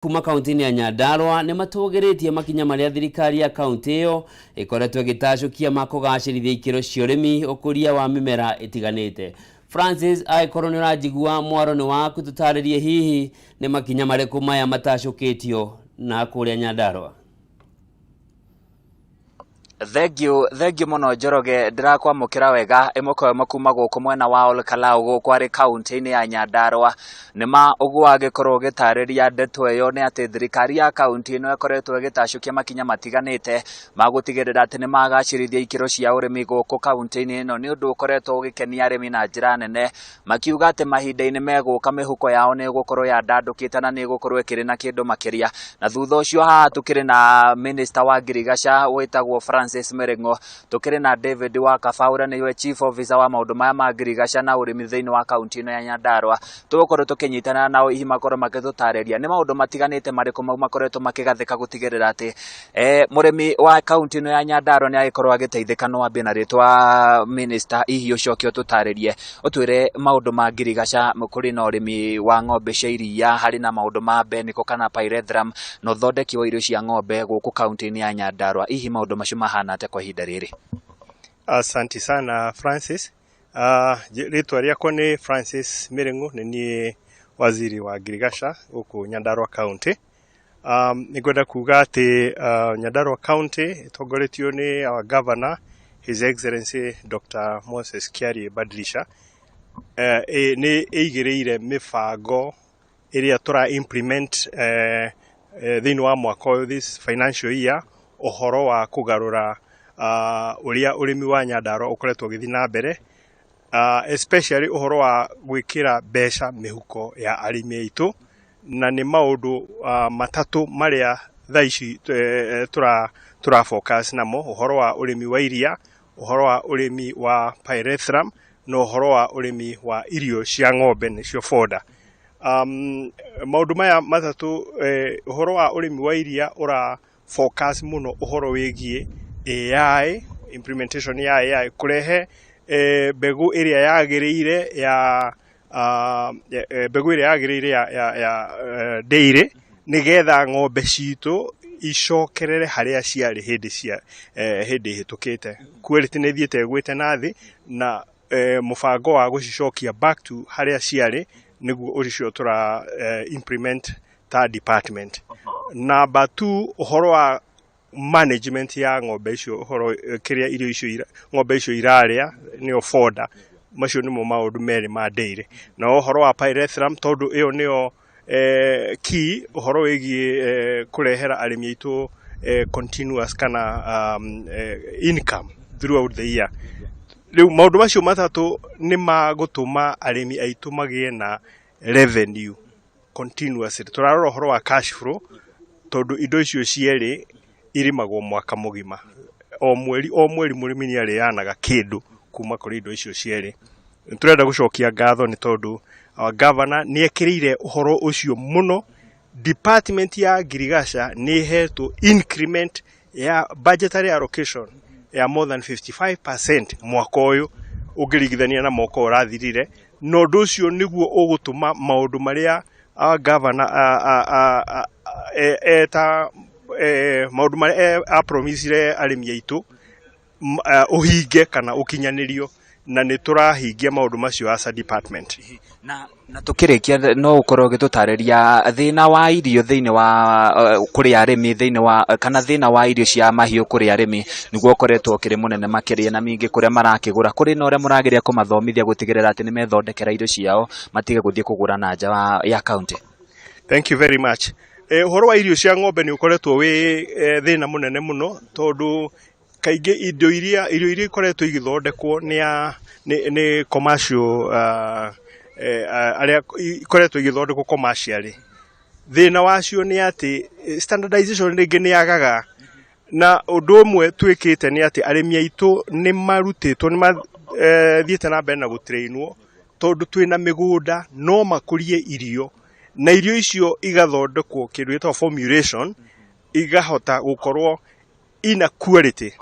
Kuma kaunti-inĩ ya Nyandarua nĩ matũgĩrĩtie makinya marĩa thirikari ya kaunti ĩyo ĩkoretwo ĩgĩtacũkia ma kũgacĩrithia ikĩro cia ũrĩmi, ũkũria wa mĩmera ĩtiganĩte. Francis, angĩkorwo nĩ ũranjigua, mwaro nĩ waku, tũtarĩrie hihi nĩ makinya marĩkũ maya matacũkĩtio na kũrĩa Nyandarua. Thengiũ, thengiũ mũno Njoroge, ndĩrakwamũkĩra wega ĩmwe kwa ĩmwe kuma gũkũ mwena wa Ol Kalou gũkũ arĩ kaunti-inĩ ya Nyandarua. Nĩ ma ũguo wagĩkorwo ũgĩtarĩria ndeto ĩyo nĩ atĩ thirikari ya kaunti ĩno ĩkoretwo ĩgĩtacũkia makinya matiganĩte ma gũtigĩrĩra atĩ nĩ magacĩrithia ikĩro cia ũrĩmi gũkũ kaunti-inĩ ĩno. Nĩ ũndũ ũkoretwo ũgĩkenia arĩmi na njĩra nene, makiuga atĩ mahinda-inĩ megũka mĩhuko yao nĩ ĩgũkorwo yandandũkĩte na nĩ ĩgũkorwo ĩkĩrĩ na kĩndũ makĩria. Na thutha ũcio haha tũkĩrĩ na minister wa ngirigaca wĩtagwo Francis Mĩrĩng'o, tũkĩrĩ na David wa Kaba ũrĩa nĩwe chief officer wa maũndũ maya ma ngirigaca na ũrĩmi thĩinĩ wa kaunti ĩno ya Nyandarua. Tũgũkorwo tũkĩnyitanĩra nao hihi makorwo magĩtũtarĩria nĩ maũndũ matiganĩte marĩkũ mau makoretwo makĩgathĩka gũtigĩrĩra atĩ mũrĩmi wa kaunti ĩno ya Nyandarua nĩ agĩkorwo agĩteithĩka. No wambie na rĩtwa, minister, hihi ũcoke ũtũtarĩrie, ũtwĩre maũndũ ma ngirigaca. Kũrĩ na ũrĩmi wa ng'ombe cia iria, harĩ na maũndũ ma beniko kana pyrethrum na ũthondeki wa irio cia ng'ombe gũkũ kaunti-inĩ ya Nyandarua. Hihi maũndũ macio mahana atĩa kwa ihinda rĩrĩ? Asanti sana, Francis. Rĩtwa rĩakwa nĩ Francis Mĩrĩng'ũ, nĩ niĩ waziri wa ngirigaca gũkũ Nyandarua County. Nĩngwenda kuga atĩ Nyandarua County ĩtongoretio nĩ our governor, His Excellency Dr. Moses Kiarie Badilisha, nĩ ĩigĩrĩire mĩbango ĩrĩa tũra implement thĩinĩ wa mwaka ũyũ, this financial year, ũhoro wa kũgarũra ũrĩa ũrĩmi wa Nyandarua ũkoretwo ũgĩthiĩ na mbere, especially ũhoro wa gwĩkĩra mbeca mĩhuko ya arĩmi aitũ. Na nĩ maũndũ matatũ marĩa thaa ici tũra focus namo: ũhoro wa ũrĩmi wa iria, ũhoro wa ũrĩmi wa pyrethrum, na ũhoro wa ũrĩmi wa irio cia ng'ombe, nĩcio fodder. Maũndũ maya matatũ, ũhoro wa ũrĩmi wa iria ũra focus mũno ũhoro wĩgiĩ AI, implementation ya AI, kũrehe mbegũ ĩrĩa yagĩrĩire ya mbegũ ĩrĩa yagĩrĩire ya dairy, nĩgetha ng'ombe citũ icokerere harĩa ciarĩ hĩndĩ cia hĩndĩ ĩhĩtũkĩte. Quality nĩ ĩthiĩte ĩgwĩte na thĩ, na mũbango wa gũcicokia back to harĩa ciarĩ nĩguo ũcio tũra implement ta department. Number two, ũhoro wa management ya ng'ombe icio, ũhoro kĩrĩa irio icio ng'ombe icio irarĩa, nĩyo fodder. Macio nĩmo maũndũ merĩ ma dairy. Na ũhoro wa pyrethrum, tondũ ĩyo nĩyo key ũhoro wĩgiĩ kũrehera arĩmi aitũ continuous kana income throughout the year. Rĩu maũndũ macio matatũ nĩ magũtũma arĩmi aitũ magĩe na revenue continuously. Tũrarora ũhoro wa cash flow, tondũ indo icio cierĩ irimagwo mwaka mũgima, o mweri o mweri mũrĩmi nĩ arĩanaga kĩndũ kuma kũrĩ indo icio cierĩ. Nĩ tũrenda gũcokia ngatho nĩ tondũ our governor nĩ ekĩrĩire ũhoro ũcio mũno. Department ya ngirigaca nĩ ĩhetwo increment ya budgetary allocation ya more than 55% mwaka ũyũ ũngĩringithania na mwaka ũrathirire, na ũndũ ũcio nĩguo ũgũtũma maũndũ marĩa our governor eta maũndũ marĩa apromisire arĩmi aitũ ũhinge kana ũkinyanĩrio, na nĩ tũrahingia maũndũ macio as a department. Na tũkĩrĩkia, no ũkorwo ũgĩtũtarĩria thĩna wa irio thĩinĩ wa kũrĩ arĩmi thĩinĩ wa kana thĩna wa irio cia mahiũ kũrĩ arĩmi nĩguo ũkoretwo ũkĩrĩ mũnene makĩria, na mingĩ kũrĩa marakĩgũra. Kũrĩ na ũrĩa mũrageria kũmathomithia gũtigĩrĩra atĩ nĩ methondekera irio ciao, matige gũthiĩ kũgũra na nja ya kaunti? Thank you very much. Ũhoro wa irio cia ng'ombe nĩ ũkoretwo wĩ thĩna mũnene mũno, tondũ kaingĩ indo iria irio iria ikoretwo igĩthondekwo nĩ a nĩ commercial arĩa ikoretwo igĩthondekwo commercially, thĩna wacio nĩ atĩ standardization rĩngĩ nĩ yagaga. Na ũndũ ũmwe twĩkĩte nĩ atĩ arĩmi aitũ nĩ marutĩtwo, nĩ mathiĩte na mbere na gũtrainwo, tondũ twĩna mĩgũnda no makũrie irio, na irio icio igathondekwo kĩndũ gĩtagwo formulation, igahota gũkorwo ina quality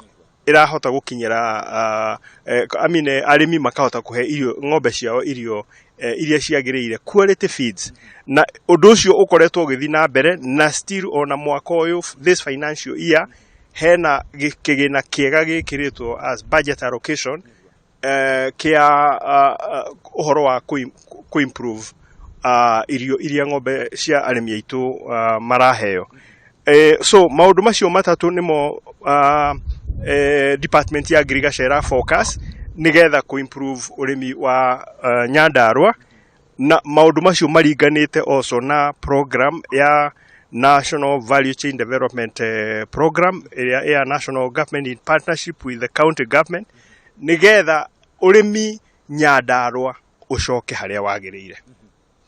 ĩrahota gũkinyĩra I mean, arĩmi makahota kũhe irio ng'ombe ciao irio. iria ciagĩrĩire, quality feeds. Na ũndũ ũcio ũkoretwo ũgĩthiĩ na mbere na still ona mwaka ũyũ, this financial year, hena kĩgĩna kĩega gĩkĩrĩtwo as budget allocation kĩa ũhoro wa kũ improve irio iria ng'ombe cia arĩmi aitũ maraheo. So maũndũ macio matatũ nĩmo department ya ngirigaca ĩra focus nĩgetha kũ improve ũrĩmi wa Nyandarua, na maũndũ macio maringanĩte also na program ya National Value Chain Development Program ĩrĩa ya national government in partnership with the county government, nĩgetha ũrĩmi Nyandarua ũcoke harĩa wagĩrĩire.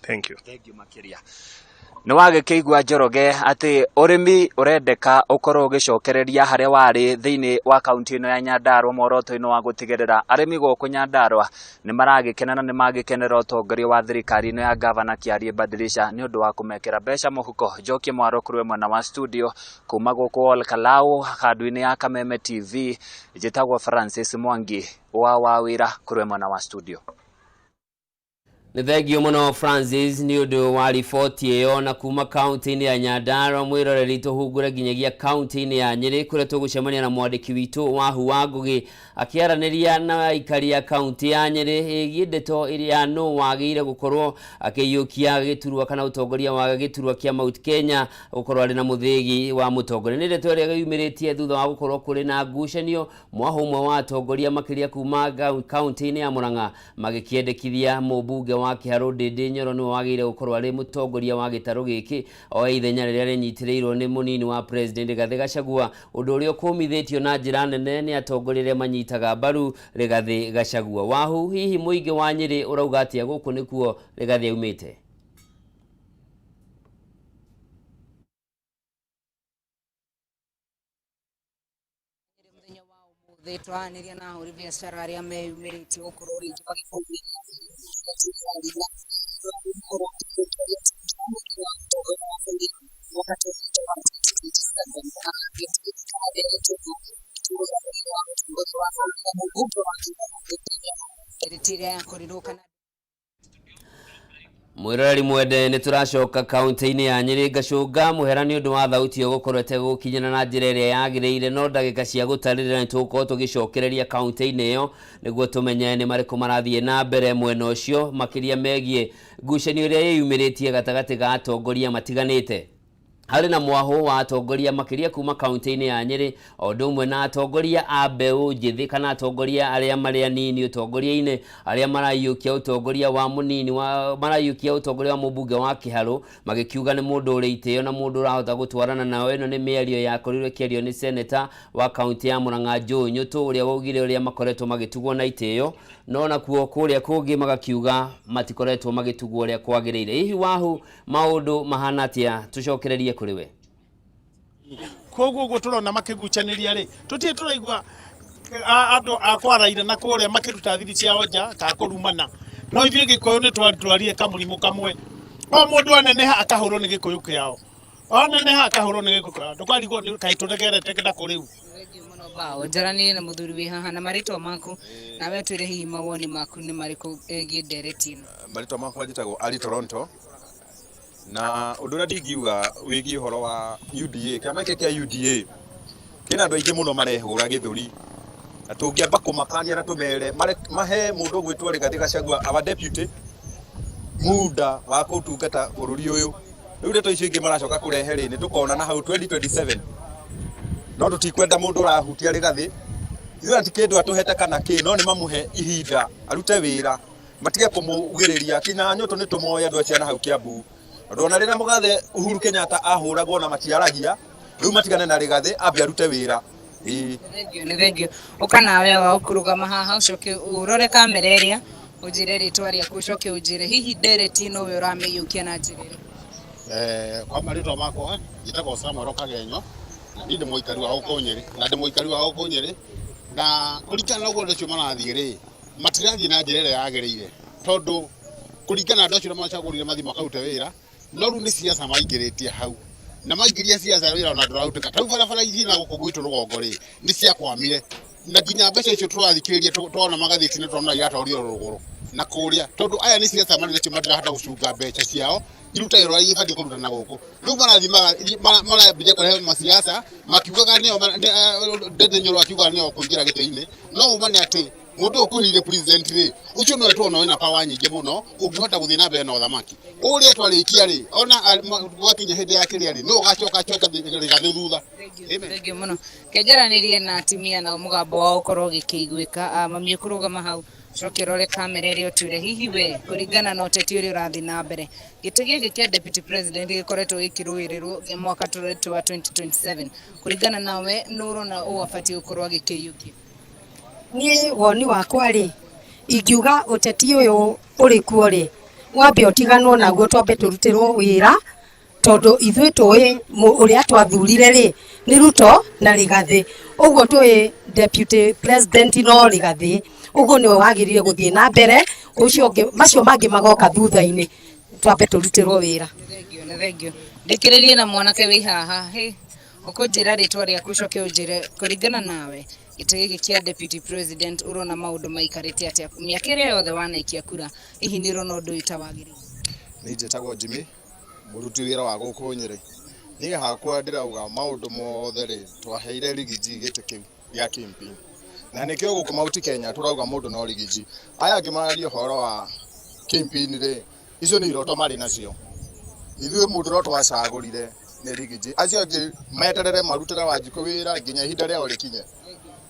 Thank you. Thank you makĩria. Nĩ wagĩkĩigua, Njoroge, atĩ ũrĩmi ũrendeka ũkorwo ũgĩcokereria harĩa warĩ thĩinĩ wa kaunti ĩno ya Nyandarua, muoroto-inĩ wa gũtigĩrĩra arĩmi gũkũ Nyandarua nĩ maragĩkena na nĩ magĩkenera ũtongoria wa thirikari ĩno ya Gavana Kĩarie Badilisha nĩ ũndũ wa kũmekĩra mbeca mũhuko. Njokie mwaro kũrĩ mwena wa studio kuma gũkũ Ol Kalou, handũ-inĩ ya Kameme TV, njĩtagwo Francis Mwangi wa wĩra kũrĩ mwena wa studio. Nĩ thengio mũno, Francis, nĩ ũndũ wa riboti ĩyo. Na kuma kaunti-inĩ ya Nyandarua, mwĩroreri, tũhungure nginyagia kaunti-inĩ ya Nyĩrĩ, kũrĩa tũgũcemania na mwandĩki witũ Wahu wa Ngũgĩ akĩaranĩria na aikari a kaunti ya Nyĩrĩ ĩgiĩ ndeto ĩrĩa nũ wagĩrĩire gũkorwo akĩiyũkia gĩturwa kana ũtongoria wa gĩturwa kĩa Mount Kenya, gũkorwo arĩ na mũthĩgi wa mũtongoria. Nĩ ndeto ĩrĩa yumĩrĩtie thutha wa gũkorwo kũrĩ na ngucanio, mwaho ũmwe wa atongoria makĩria kuma kaunti-inĩ ya Murang'a magĩkĩendekithia mũmbunge wa Kĩharũ Ndĩndĩ Nyoro nĩwe wagĩrĩire gũkorwo arĩ mũtongoria wa gĩtarũ gĩkĩ, oe ithenya rĩrĩa rĩnyitĩrĩirwo nĩ mũnini wa president Rigathĩ Gachagua, ũndũ ũrĩa ũkũmithĩtio na njĩra nene nĩ atongoria arĩa manyitaga mbaru Rigathĩ Gachagua. Wahu, hihi mũingĩ wa Nyĩrĩ ũrauga atĩa? Gũkũ nĩkuo Rigathĩ aumĩte. Mũthenya wa ũmũthĩ tũranĩria na ahũri biacara arĩa meyumĩrĩtie gũkorwo rĩngĩ magĩkũngũĩra gũkorwo ũtongoria wa bũrũri mwaka 2027, wa mũtongoria wa bũrũri na mũmbunge wa ndereti ĩrĩa yakorirwo kana Mwĩroreri mwende, nĩ tũracoka kaunti-inĩ ya Nyĩrĩ. Ngacũnga mũhera nĩ ũndũ wa thauti ĩyo gũkorwo ĩtegũkinyĩra na njĩra ĩrĩa yagĩrĩire, no ndagĩka cia gũtarĩrĩra nĩ tũgũkorwo tũgĩcokereria kaunti-inĩ ĩyo nĩguo tũmenye nĩ marĩkũ marathiĩ na mbere mwena ũcio, makĩria megiĩ ngucanio ĩrĩa yĩyumĩrĩtie gatagatĩ ga atongoria matiganĩte. Harĩ na mwahũ wa atongoria makĩria kuma kaunti-inĩ ya Nyĩrĩ, o ũndũ ũmwe na atongoria a mbeũ njĩthĩ kana atongoria arĩa marĩ anini ũtongoria-inĩ, arĩa maraiyũkia ũtongoria wa mũnini wa maraiyũkia ũtongoria wa mũmbunge wa Kĩharũ, magĩkiuga nĩ mũndũ ũrĩ itĩo na mũndũ ũrahota gũtwarana nao. Ĩno nĩ mĩario yakorirwo ĩkĩario nĩ seneta wa kaunti ya Murang'a Joe Nyũtũ, ũrĩa waugire ũrĩa makoretwo magĩtugwo na itĩo, no nakuo kũrĩa kũngĩ magakiuga matikoretwo magĩtugwo ũrĩa kwagĩrĩire. Hihi Wahu, maũndũ mahana atĩa? Tũcokererie kũrĩ we. Koguo ũguo tũrona makĩgucanĩria rĩ, tũtirĩ tũraigua andũ a kwaraira na kũrĩa makĩruta thiri ciao nja ka kũrumana. No ithuĩ Gĩkũyũ nĩ twatwarire kamũrimũ kamwe, o mũndũ aneneha akahũrwo nĩ Gĩkũyũ kĩao, aneneha akahũrwo nĩ Gĩkũyũ kĩao, ndũkarigwo kaĩ tũregerete na kũ rĩu. Thengiũ mũno bao. Njaranĩrie na mũthuri wĩ haha na marĩtwa maku, nawe twĩre hihi mawoni maku nĩ marĩkũ ĩgiĩ ndereti ĩno. Marĩtwa makwa njĩtagwo Ali Toronto, na ũndũ ũrĩa ndingiuga wĩgiĩ ũhoro wa UDA, kĩama gĩkĩ kĩa UDA kĩna andũ aingĩ mũno marehũra gĩthũri, na tũngĩamba kũmakania na tũmere mahe mũndũ ũgwĩtwo Rigathĩ Gachagua, our deputy, muda wa kũtungata bũrũri ũyũ. Rĩu ndeto icio ingĩ maracoka kũrehe rĩ, nĩ tũkona na hau 2027, no tũtikwenda mũndũ ũrahutia Rigathĩ. Ithuĩ ti kĩndũ atũhete kana kĩ, no nĩ mamũhe ihinda arute wĩra, matige kũmũugĩrĩria. Kinya Nyũtũ nĩ tũmoĩ andũ acio na hau Kiambu, tondũ ona rĩrĩa mũgathe Uhuru Kenyatta ahũragwo na matiaragia. Rĩu matigane na Rigathĩ, ambe arute wĩra, ĩĩ. Thengio, nĩ thengio. Ũka nawe wa ũkũrũgama haha, ũcoke ũrore kamera ĩrĩa, ũnjĩre rĩtwa rĩaku, ũcoke ũnjĩre hihi ndereti ĩno we ũramĩiyũkia na njĩra ĩrĩkũ. Kwa marĩtwa makwa njĩtagwo Samuel Kagenyo, na niĩ ndĩ mũikari wa gũkũ Nyĩrĩ, na ndĩ mũikari wa gũkũ Nyĩrĩ, na kũringana na ũguo andũ acio marathiĩ rĩ, matirathiĩ na njĩra ĩrĩa yagĩrĩire, tondũ kũringana na andũ acio ũrĩa macagũrire mathiĩ makarute wĩra, no rĩu nĩ siasa maingĩrĩtie hau, na maingĩria siasa wĩra ona ndũrarutĩka. Ta rĩu barabara ici na gũkũ gwitũ rũgongo rĩ, nĩ ciakwamire, na nginya mbeca icio tũrathikĩrĩria, twona magathĩti-inĩ, tũrona iratwarirwo rũgũrũ. Na kũrĩa tondũ aya nĩ ciaca marĩ nacio matirahota gũcunga mbeca ciao iruta wĩra ũrĩa ibatiĩ kũruta na gũkũ rĩu marathiĩ marambĩrĩria kũrehe maciaca makiugaga nĩo Ndindi Nyoro akiugaga nĩo kũingĩra gĩtĩ-inĩ no uma nĩ atĩ mũndũ ũyũ ũkuhĩrĩirie president rĩ ũcio nĩwe tuona wĩna power nyingĩ mũno ũngĩhota gũthiĩ na mbere na ũthamaki ũrĩa twarĩkia rĩ ona gwakinya hĩndĩ ya kĩrĩa rĩ no ũgacoka acoke Rigathĩ thutha. Thengiũ mũno. Kenjaranĩrie na atumia nao mũgambo wao ũkorwo ũgĩkĩiguĩka. Mami ũkũrũgama hau coke ũrore kamera ĩrĩa ũtwĩre hihi we kũringana na ũteti ũrĩa ũrathiĩ na mbere gĩtĩ gĩkĩ kĩa deputy president gĩkoretwo gĩkĩrũĩrĩrwo mwaka tũretwo wa 2027 kũringana nawe nũ ũrona ũũ abatiĩ gũkorwo agĩkĩiyũkia? Niĩ woni wakwa rĩ ingiuga ũteti ũyũ ũrĩ kuo rĩ wambe ũtiganwo naguo twambe tũrutĩrwo wĩra tondũ ithuĩ tũĩ ũrĩa twathurire rĩ nĩ Ruto na Rigathĩ ũguo tũĩ deputy president no Rigathĩ ũguo nĩwe wagĩrĩire gũthiĩ na mbere ũcio ũngĩ macio mangĩ magoka thutha-inĩ twambe tũrutĩrwo wĩra. Thengiũ, nĩ thengiũ. Ndĩkĩrĩrie na mwanake wĩ haha hĩ ũkũnjĩra rĩtwa rĩaku ũcoke ũnjĩre kũringana nawe gĩtĩ gĩkĩ kĩa deputy president ũrona maũndũ maikarĩte atĩa mĩaka ĩrĩa yothe wanaikia kura hihi nĩ ũrona ũndũ ũyũ ta wagĩrĩire? Niĩ njĩtagwo Jimmy mũruti wĩra wa gũkũ Nyĩrĩ. Niĩ hakwa ndĩrauga maũndũ mothe rĩ twaheire Rigiji gĩtĩ kĩu gĩa kingpin na nĩkĩo gũkũ Mount Kenya tũrauga mũndũ no Rigiji. Aya angĩ mararia ũhoro wa kingpin rĩ icio nĩ iroto marĩ nacio. Ithuĩ mũndũ no twacagũrire nĩ Rigiji. Acio angĩ meterere marutĩre Wanjikũ wĩra nginya ihinda rĩao rĩkinye.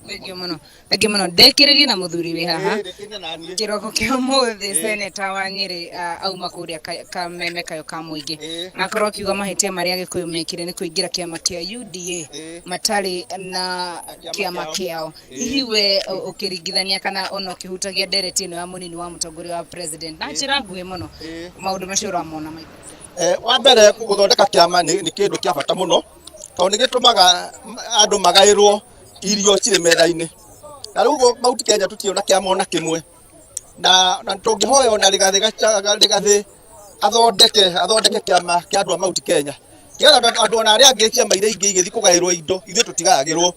Thengiũ mũno, thengiũ mũno. Ndĩkĩrĩrie na mũthuri wĩ haha kĩroko kĩa ũmũthĩ seneta wa Nyĩrĩ auma kũrĩa kameme kayo ka mũingĩ akorwo akiuga mahĩtia marĩa Agĩkũyũ mekire nĩ kũingĩra kĩama kĩa UDA matarĩ na kĩama kĩao. Hihi we ũkĩringithania kana ona ũkĩhutagia ndereti ĩno ya mũnini wa mũtongoria wa president na njĩra nguhĩ mũno maũndũ macio ũramona maita? Wa mbere gũthondeka kĩama nĩ kĩndũ kĩa bata mũno tondũ nĩ gĩtũmaga andũ magaĩrwo irio cirĩ metha-inĩ na rĩu Mount Kenya tũtirĩ na kĩama ona kĩmwe na tũngĩhoya ona Rigathĩ athondeke kĩama kĩa andũ a Mount Kenya nĩgetha andũ ona arĩa angĩ ciama iria ingĩ igĩthiĩ kũgaĩrwo indo ithuĩ tũtigayagĩrwo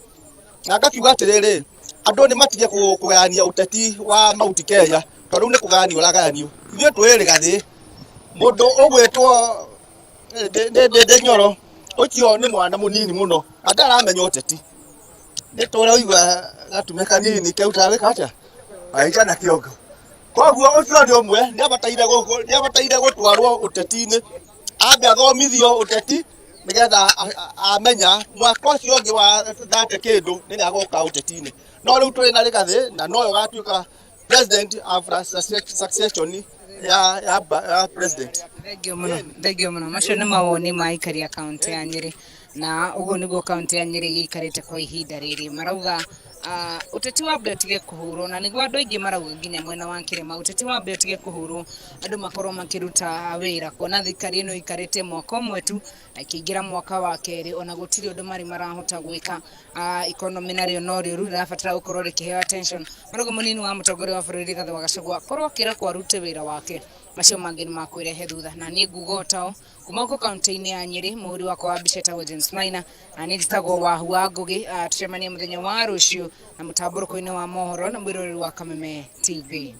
na ngakiuga atĩrĩrĩ andũ nĩ matige kũgayania ũteti wa Mount Kenya tondũ rĩu nĩ kũgayanio ũragayanio ithuĩ tũĩ Rigathĩ mũndũ ũgwĩtwo Ndindi Nyoro ũcio nĩ mwana mũnini mũno na ndaramenya ũteti nĩ tũraigua gatume kanini kau taragĩka atĩa aica na kĩongo koguo ũcio nĩ ũmwe nĩ abataire gũtwarwo ũteti-inĩ ambe athomithio ũteti nĩgetha amenya mwaka ũcio ũngĩ wa 30 kĩndũ nĩ agoka ũteti-inĩ no rĩu tũrĩ na Rigathĩ na noyo ũgatuĩka president after succession ya president. Thengiũ mũno, thengiũ mũno. Macio nĩ mawoni ma aikari a kaũntĩ ya Nyĩrĩ na ũguo nĩguo kaũntĩ ya Nyĩrĩ ĩgĩikarĩte kwa ihinda rĩrĩ marauga ũteti wambe ũtige kũhũrwo na nĩguo andũ aingĩ marauga nginya mwena wa kĩrĩma ũteti wambe ũtige kũhũrwo andũ makorwo makĩruta wĩra kuona thirikari ĩno ĩikarĩte mwaka ũmwe tu na ĩkĩingĩra mwaka wa kerĩ ona gũtirĩ ũndũ marĩ marahota gwĩka. Economy narĩo no rĩũru rĩrabatara gũkorwo rĩkĩheo attention. Marauga mũnini wa mũtongoria wa bũrũri Rigathĩ wa Gachagua akorwo akĩrekwo arute wĩra wake macio mangĩ nĩ makwĩrehe thutha na niĩ nguga o tao kuma gũkũ kaũntĩ-inĩ ya Nyĩrĩ mũhũri wakwa wa mbica etagwo James Maina na niĩ njĩtagwo Wahu wa Ngũgĩ. Tũcemanie mũthenya wa rũciũ na mũtambũrũko-inĩ wa mohoro na mwĩroreri wa Kameme TV.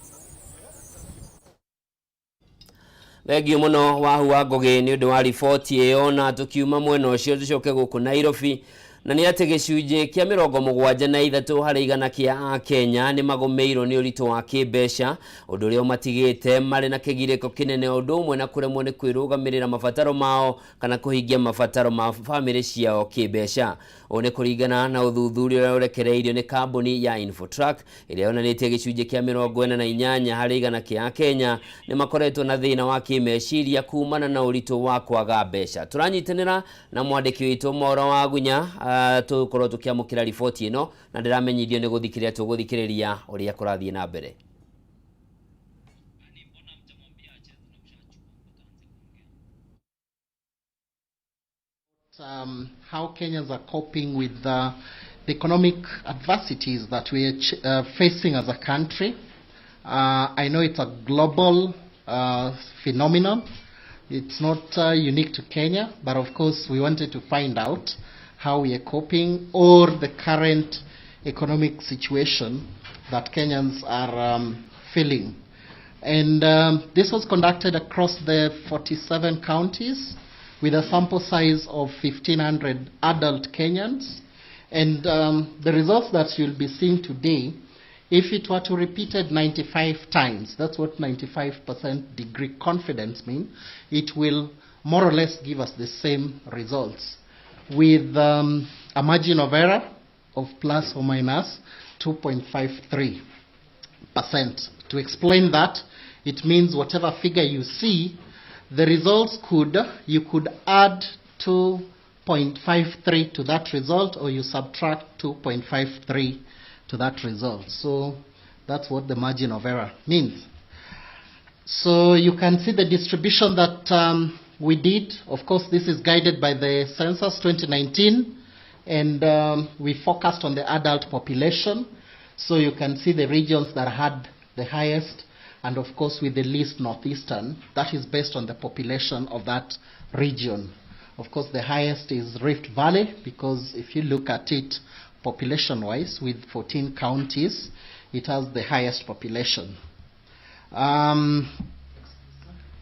Thengiũ mũno Wahu wa Ngũgĩ nĩ ũndũ wa riboti ĩyo na tũkiuma mwena ũcio tũcoke gũkũ Nairobi na nĩ atĩ gĩcunjĩ kĩa 73 harĩ igana kĩa Akenya nĩ magũmĩirwo nĩ ũritũ wa kĩmbeca ũndũ ũrĩa ũmatigĩte marĩ na kĩgirĩko kĩnene ũndũ ũmwe na kũremwo nĩ kwĩrũgamĩrĩra mabataro mao kana kũhingia mabataro ma bamĩrĩ ciao kĩmbeca. Ũũ nĩ kũringana na ũthuthuria ũrĩa ũrekereirio nĩ kambuni ya Infotrack ĩrĩa yonanĩtie gĩcunjĩ kĩa 48 harĩ igana kĩa Akenya nĩ makoretwo na thĩna wa kĩmeciria kumana na ũritũ wa kwaga mbeca. Tũranyitanĩra na mwandĩki witũ Moro wa Gunya tũkorwo tũkĩamũkĩra riboti ĩno na ndĩramenyithio nĩ gũthikĩrĩria tũgũthikĩrĩria ũrĩa kũrathiĩ na mbere. How Kenyans are coping with the economic adversities that we are facing as a country. I know it's a global phenomenon. It's not unique to Kenya, but of course we wanted to find out how we are coping or the current economic situation that Kenyans are feeling. And this was conducted across the 47 counties with a sample size of 1,500 adult Kenyans. And the results that you'll be seeing today, if it were to repeat it 95 times, that's what 95% degree confidence means, it will more or less give us the same results with a margin of error of plus or minus 2.53%. To explain that, it means whatever figure you see, the results you could add 2.53 to that result, or you subtract 2.53 to that result. So that's what the margin of error means. So you can see the distribution that we did. Of course, this is guided by the census 2019, and we focused on the adult population. So you can see the regions that had the highest, and of course with the least northeastern. That is based on the population of that region. Of course, the highest is Rift Valley, because if you look at it population-wise, with 14 counties, it has the highest population. Before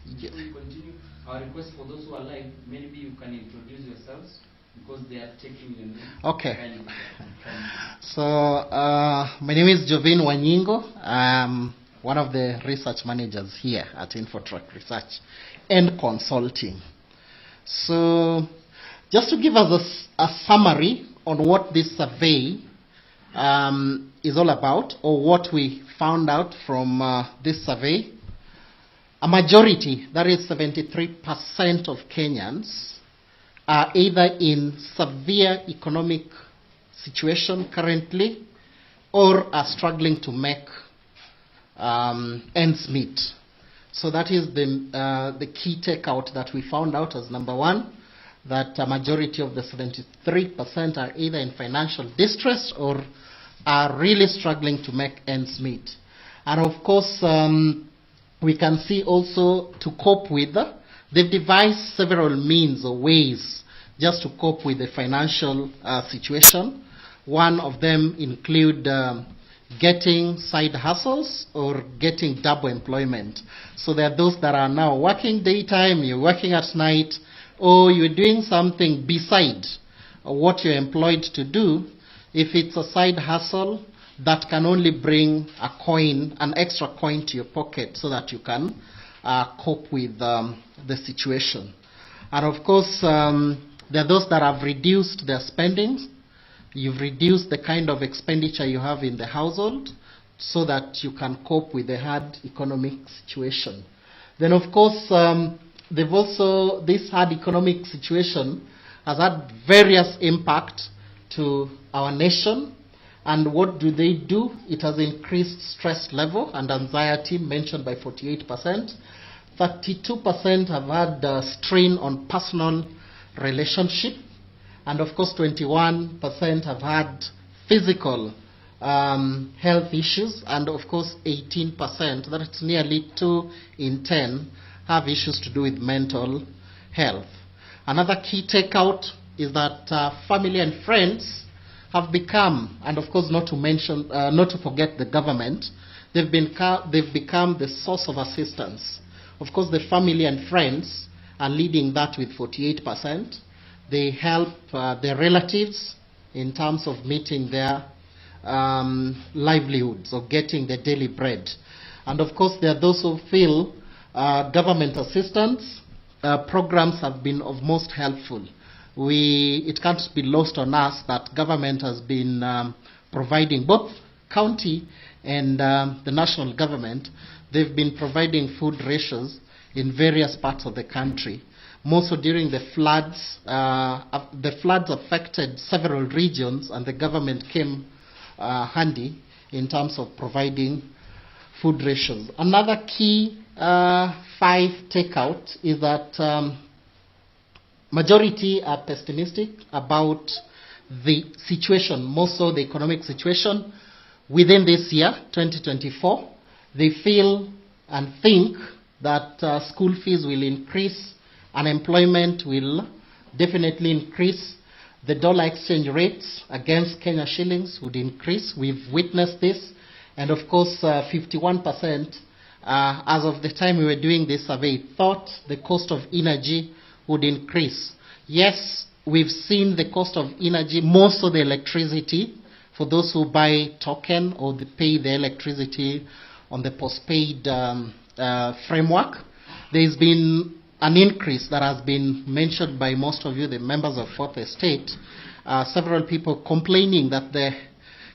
you continue, our request for those who are live, maybe you can introduce yourselves, because they are taking your name. Okay. So, my name is Jovin Wanyingo. I'm one of the research managers here at Infotrak Research and Consulting. So, just to give us a summary on what this survey is all about, or what we found out from this survey, a majority, that is 73% of Kenyans, are either in severe economic situation currently or are struggling to make ends meet. So that is the key takeout that we found out as number one, that a majority of the 73% are either in financial distress or are really struggling to make ends meet. And of course, we can see also to cope with, they've devised several means or ways just to cope with the financial situation. One of them include getting side hustles or getting double employment. So there are those that are now working daytime, you're working at night, or you're doing something beside what you're employed to do. If it's a side hustle, that can only bring a coin, an extra coin to your pocket so that you can cope with the situation. And of course, there are those that have reduced their spendings. You've reduced the kind of expenditure you have in the household so that you can cope with the hard economic situation. Then of course, they've also, this hard economic situation has had various impact to our nation. And what do they do? It has increased stress level and anxiety, mentioned by 48%. 32% have had strain on personal relationship. And of course, 21% have had physical health issues. And of course, 18%, that's nearly 2 in 10, have issues to do with mental health. Another key takeout is that family and friends have become, and of course not to mention, not to forget the government, they've become the source of assistance. Of course, the family and friends are leading that with 48%. They help their relatives in terms of meeting their livelihoods or getting their daily bread. And of course, there are those who feel government assistance programs have been of most helpful. It can't be lost on us that government has been providing, both county and the national government, they've been providing food rations in various parts of the country. More so during the floods affected several regions, and the government came handy in terms of providing food rations. Another key five takeout is that majority are pessimistic about the situation, more so the economic situation within this year, 2024. They feel and think that school fees will increase, unemployment will definitely increase, the dollar exchange rates against Kenya shillings would increase. We've witnessed this. And of course, 51% as of the time we were doing this survey, thought the cost of energy would increase. Yes, we've seen the cost of energy, most of the electricity, for those who buy token or they pay the electricity on the postpaid framework. There's been an increase that has been mentioned by most of you, the members of Fourth Estate, several people complaining that the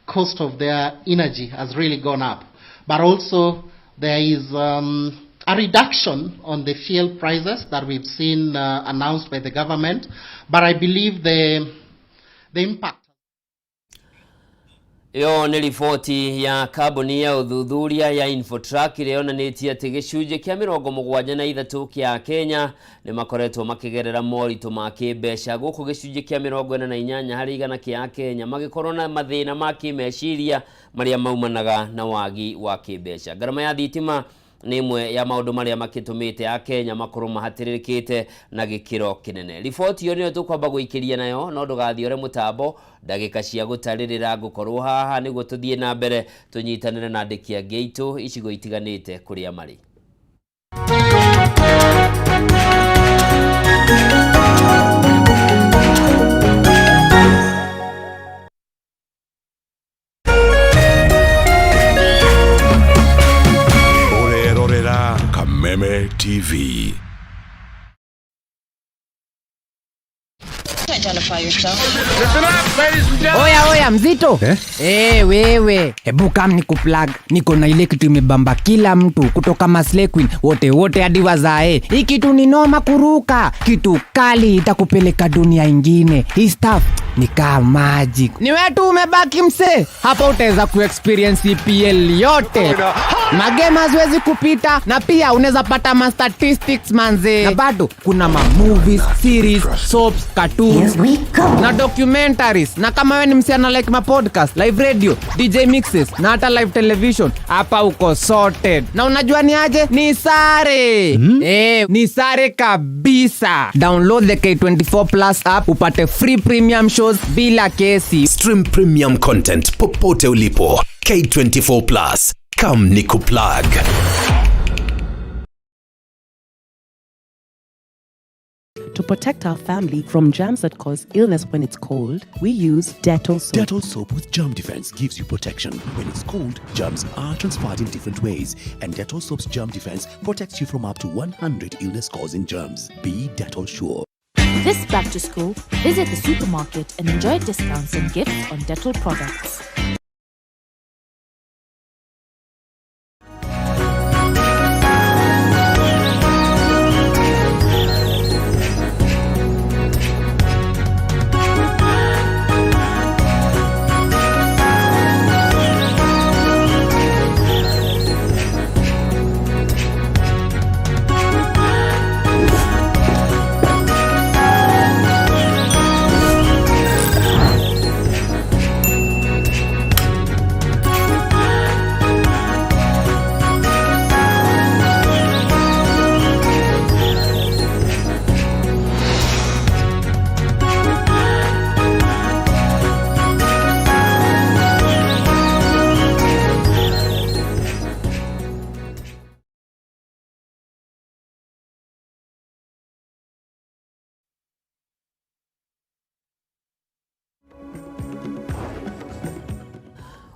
cost of their energy has really gone up. But also there is a reduction on the fuel prices that we've seen announced by the government, but I believe the impact. Ĩyo nĩ riboti ya kambuni ya ũthuthuria ya Infotrack ĩrĩa yonanĩtie atĩ gĩcunjĩ kĩa 73 kĩa Kenya nĩ makoretwo makĩgerera moritũ ma kĩmbeca, gũkũ gĩcunjĩ kĩa 48 harĩ igana kĩa Kenya magĩkorwo na mathĩna ma kĩmeciria marĩa maumanaga na wagi wa kĩmbeca. Ngarama ya thitima nĩ ĩmwe ya maũndũ marĩa makĩtũmĩte Akenya makorwo mahatĩrĩrĩkĩte na gĩkĩro kĩnene. Riboti ĩyo nĩyo tũkwamba gũikĩria nayo, no ndũgathiore mũtambo ndagĩka cia gũtarĩrĩra ngũkorwo haha nĩguo tũthiĩ na mbere tũnyitanĩre na andĩki angĩ aitũ icigo itiganĩte kũrĩa marĩ. Kameme TV. Identify yourself. Listen up, ladies and gentlemen. Oya oya mzito eh? Hey, wewe hebu kam nikuplug, niko na ile kitu imebamba kila mtu kutoka Maslay Queen wote wote hadi wazae. Hii kitu ni noma kuruka, kitu kali itakupeleka dunia ingine. Hii stuff ni kama magic. Ni wewe tu umebaki mse, hapa utaweza kuexperience EPL yote. Magema haziwezi kupita, na pia unaweza pata ma statistics manze. Na bado kuna ma movies, series, soaps, cartoons na documentaries. Na kama wewe ni msichana like ma podcast, live radio, DJ mixes na hata live television, hapa uko sorted. Na unajua ni aje? Ni sare. Ni sare kabisa. Download the K24 Plus app upate free premium shows bila kesi. Stream premium content popote ulipo. K24 Plus. Come nikuplug. To protect our family from germs that cause illness when it's cold, we use Dettol soap. Dettol soap with germ defense gives you protection. When it's cold, germs are transferred in different ways, and Dettol soap's germ defense protects you from up to 100 illness-causing germs. Be Dettol sure. This back to school, visit the supermarket and enjoy discounts and gifts on Dettol products.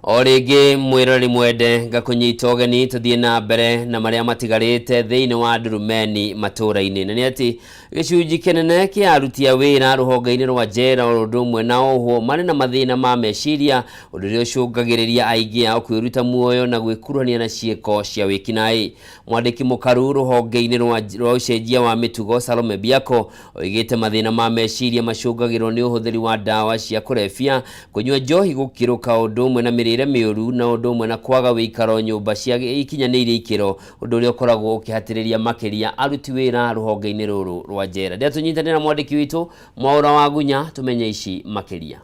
O rĩngĩ mwĩrori mwende ngakũnyita ũgeni tũthiĩ na mbere na marĩa matigarĩte thĩinĩ wa ndurumeni matũra-inĩ, na nĩ atĩ gĩcunjĩ kĩnene kĩa aruti a wĩra rũhonge-inĩ rwa njera o ũndũ ũmwe na ohwo marĩ na mathĩna ma meciria, ũndũ ũrĩa ũcũngagĩrĩria aingĩ ao kwĩruta muoyo na gwĩkuruhania na ciĩko cia wĩkinaĩ. Mwandĩki mũkaru rũhonge-inĩ rwa ũcenjia wa mĩtugo Salome Biako oigĩte mathĩna ma meciria macũngagĩrwo nĩ ũhũthĩri wa ndawa cia kũrebia, kũnyua njohi gũkĩrũka ũndũ ũmwe na mĩrĩre mĩũru na ũndũ ũmwe na kwaga wĩikaro nyũmba cia ikinyanĩirie ikĩro, ũndũ ũrĩa ũkoragwo ũkĩhatĩrĩria makĩria aruti wĩra rũhonge-inĩ rũrũ rwa njera. Rĩrĩa tũnyitanĩra na mwandĩki witũ Mwaũra wa Gunya tũmenye ici makĩria.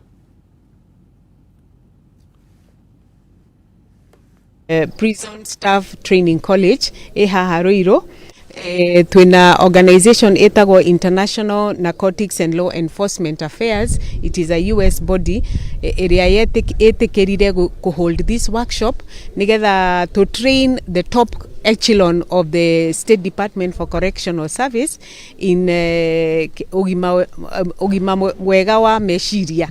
Prison Staff Training College ĩ haha Ruiru. Twina organization ĩtagwo International Narcotics and Law Enforcement Affairs. It is a US body ĩrĩa ĩtĩkĩrire ku hold this workshop nigetha to train the top echelon of the State Department for Correctional Service in ũgima, ũgima mwega wa meciria,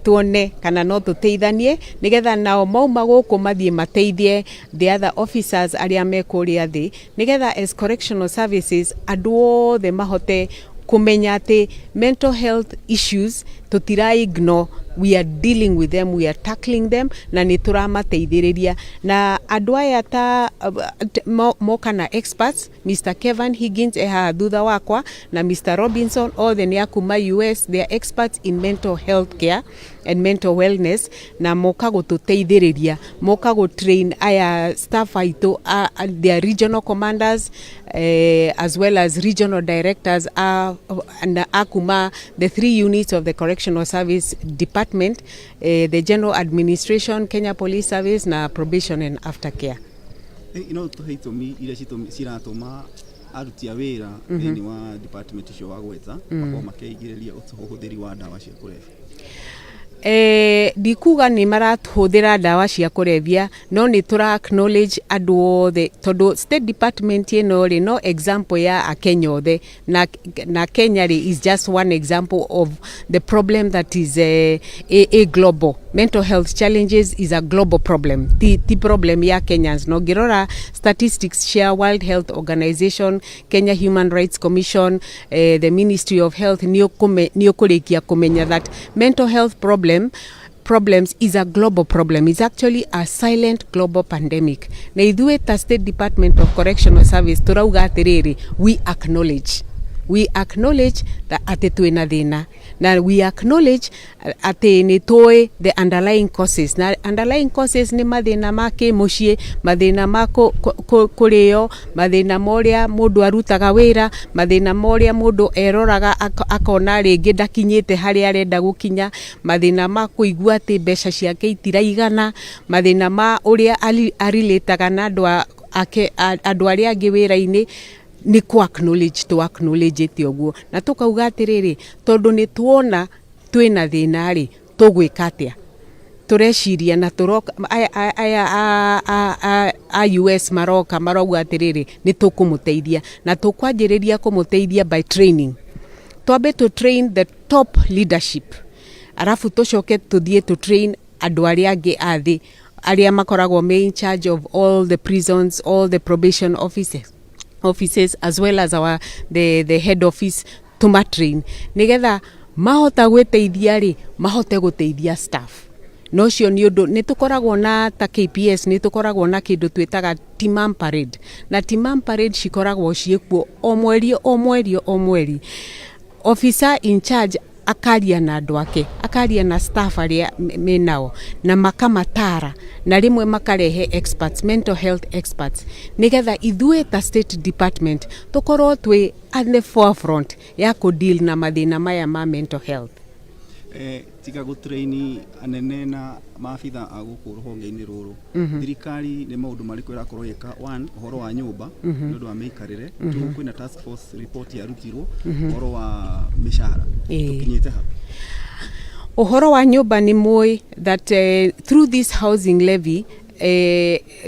tuone kana no tũteithanie nĩgetha nao mauma gũkũ mathiĩ mateithie the other officers arĩa me kũrĩa thĩ, nĩgetha as correctional services andũ othe mahote kũmenya atĩ mental health issues tũtira ignore, we are dealing with them, we are tackling them, na nĩ tũramateithĩrĩria. Na andũ aya ta moka na experts, Mr Kevin Higgins e haha thutha wakwa na Mr Robinson, othe nĩ akuma US. They are experts in mental health care and mental wellness, na moka gũtũteithĩrĩria, moka gũ train aya staff aitũ, their regional commanders as well as regional directors na akuma the three units of the correctional service department, the general administration, Kenya Police Service na probation and aftercare. No tũhe itũmi iria ciratũma aruti a wĩra thĩinĩ wa department icio wagweta makorwo makĩingĩrĩria ũhũthĩri wa ndawa cia kũrebia? Ndikuga nĩ marahũthĩra ndawa cia kũrebia, no nĩ tũra acknowledge andũ othe, tondũ State Department ĩno rĩ no example ya Akenya othe, na Kenya rĩ is just one example of the problem that is a global. Mental health challenges is a global problem, ti problem ya Kenyans. No ngĩrora statistics cia World Health Organization, Kenya Human Rights Commission, the Ministry of Health, nĩ ũkũrĩkia kũmenya that mental health problems is a global problem, is actually a silent global pandemic. Na ithuĩ ta State Department of Correctional Service tũrauga atĩrĩrĩ, we acknowledge that atĩ twĩna thĩna, na we acknowledge atĩ nĩ tũĩ the underlying causes, na underlying causes nĩ mathĩna ma kĩmũciĩ, mathĩna ma kũrĩo, mathĩna ma ũrĩa mũndũ arutaga wĩra, mathĩna ma ũrĩa mũndũ eroraga akona rĩngĩ ndakinyĩte harĩa arenda gũkinya, mathĩna ma kũigua atĩ mbeca ciake itiraigana, mathĩna ma ũrĩa arilĩtaga na andũ ake, andũ arĩa angĩ wĩra-inĩ. Nĩ kũ acknowledge tũ acknowledge ũguo, na tũkauga atĩrĩrĩ, tondũ nĩ tuona twĩna thĩna rĩ, tũgwĩka atĩa? Tũreciria na tũroka aya a US maroka marauga atĩrĩrĩ, nĩ tũkũmũteithia, na tũkwanjĩrĩria kũmũteithia by training. Twambe tũ train the top leadership, arabu tũcoke tũthiĩ tũ train andũ arĩa angĩ a thĩ, arĩa makoragwo me in charge of all the prisons, all the probation offices, as well as our the head office, tũmatrain nĩgetha mahota gwĩteithia rĩ, mahote gũteithia staff. Na ũcio nĩ ũndũ nĩ tũkoragwo na ta KPS, nĩ tũkoragwo na kĩndũ twĩtaga Timam Parade, na Timam Parade cikoragwo ciĩkuo o mweri, o mweri, o mweri. Officer in charge akaria na andũ ake, akaria na staff arĩa me nao, na makamatara, na rĩmwe makarehe experts, mental health experts, nĩgetha ithuĩ ta State Department tũkorwo twĩ at the forefront ya kũ deal na mathĩna maya ma mental health. Tiga gũtrain anene na maabitha a gũkũ rũhonge-inĩ rũrũ, thirikari nĩ maũndũ marĩkũ ĩrakorwo ĩgĩka? One, ũhoro wa nyũmba nĩ ũndũ wa mĩikarĩre. Two, kwĩna task force report yarutirwo ũhoro wa mĩcara. Tũkinyĩte ha? Ũhoro wa nyũmba, nĩ mũĩ that through this housing levy,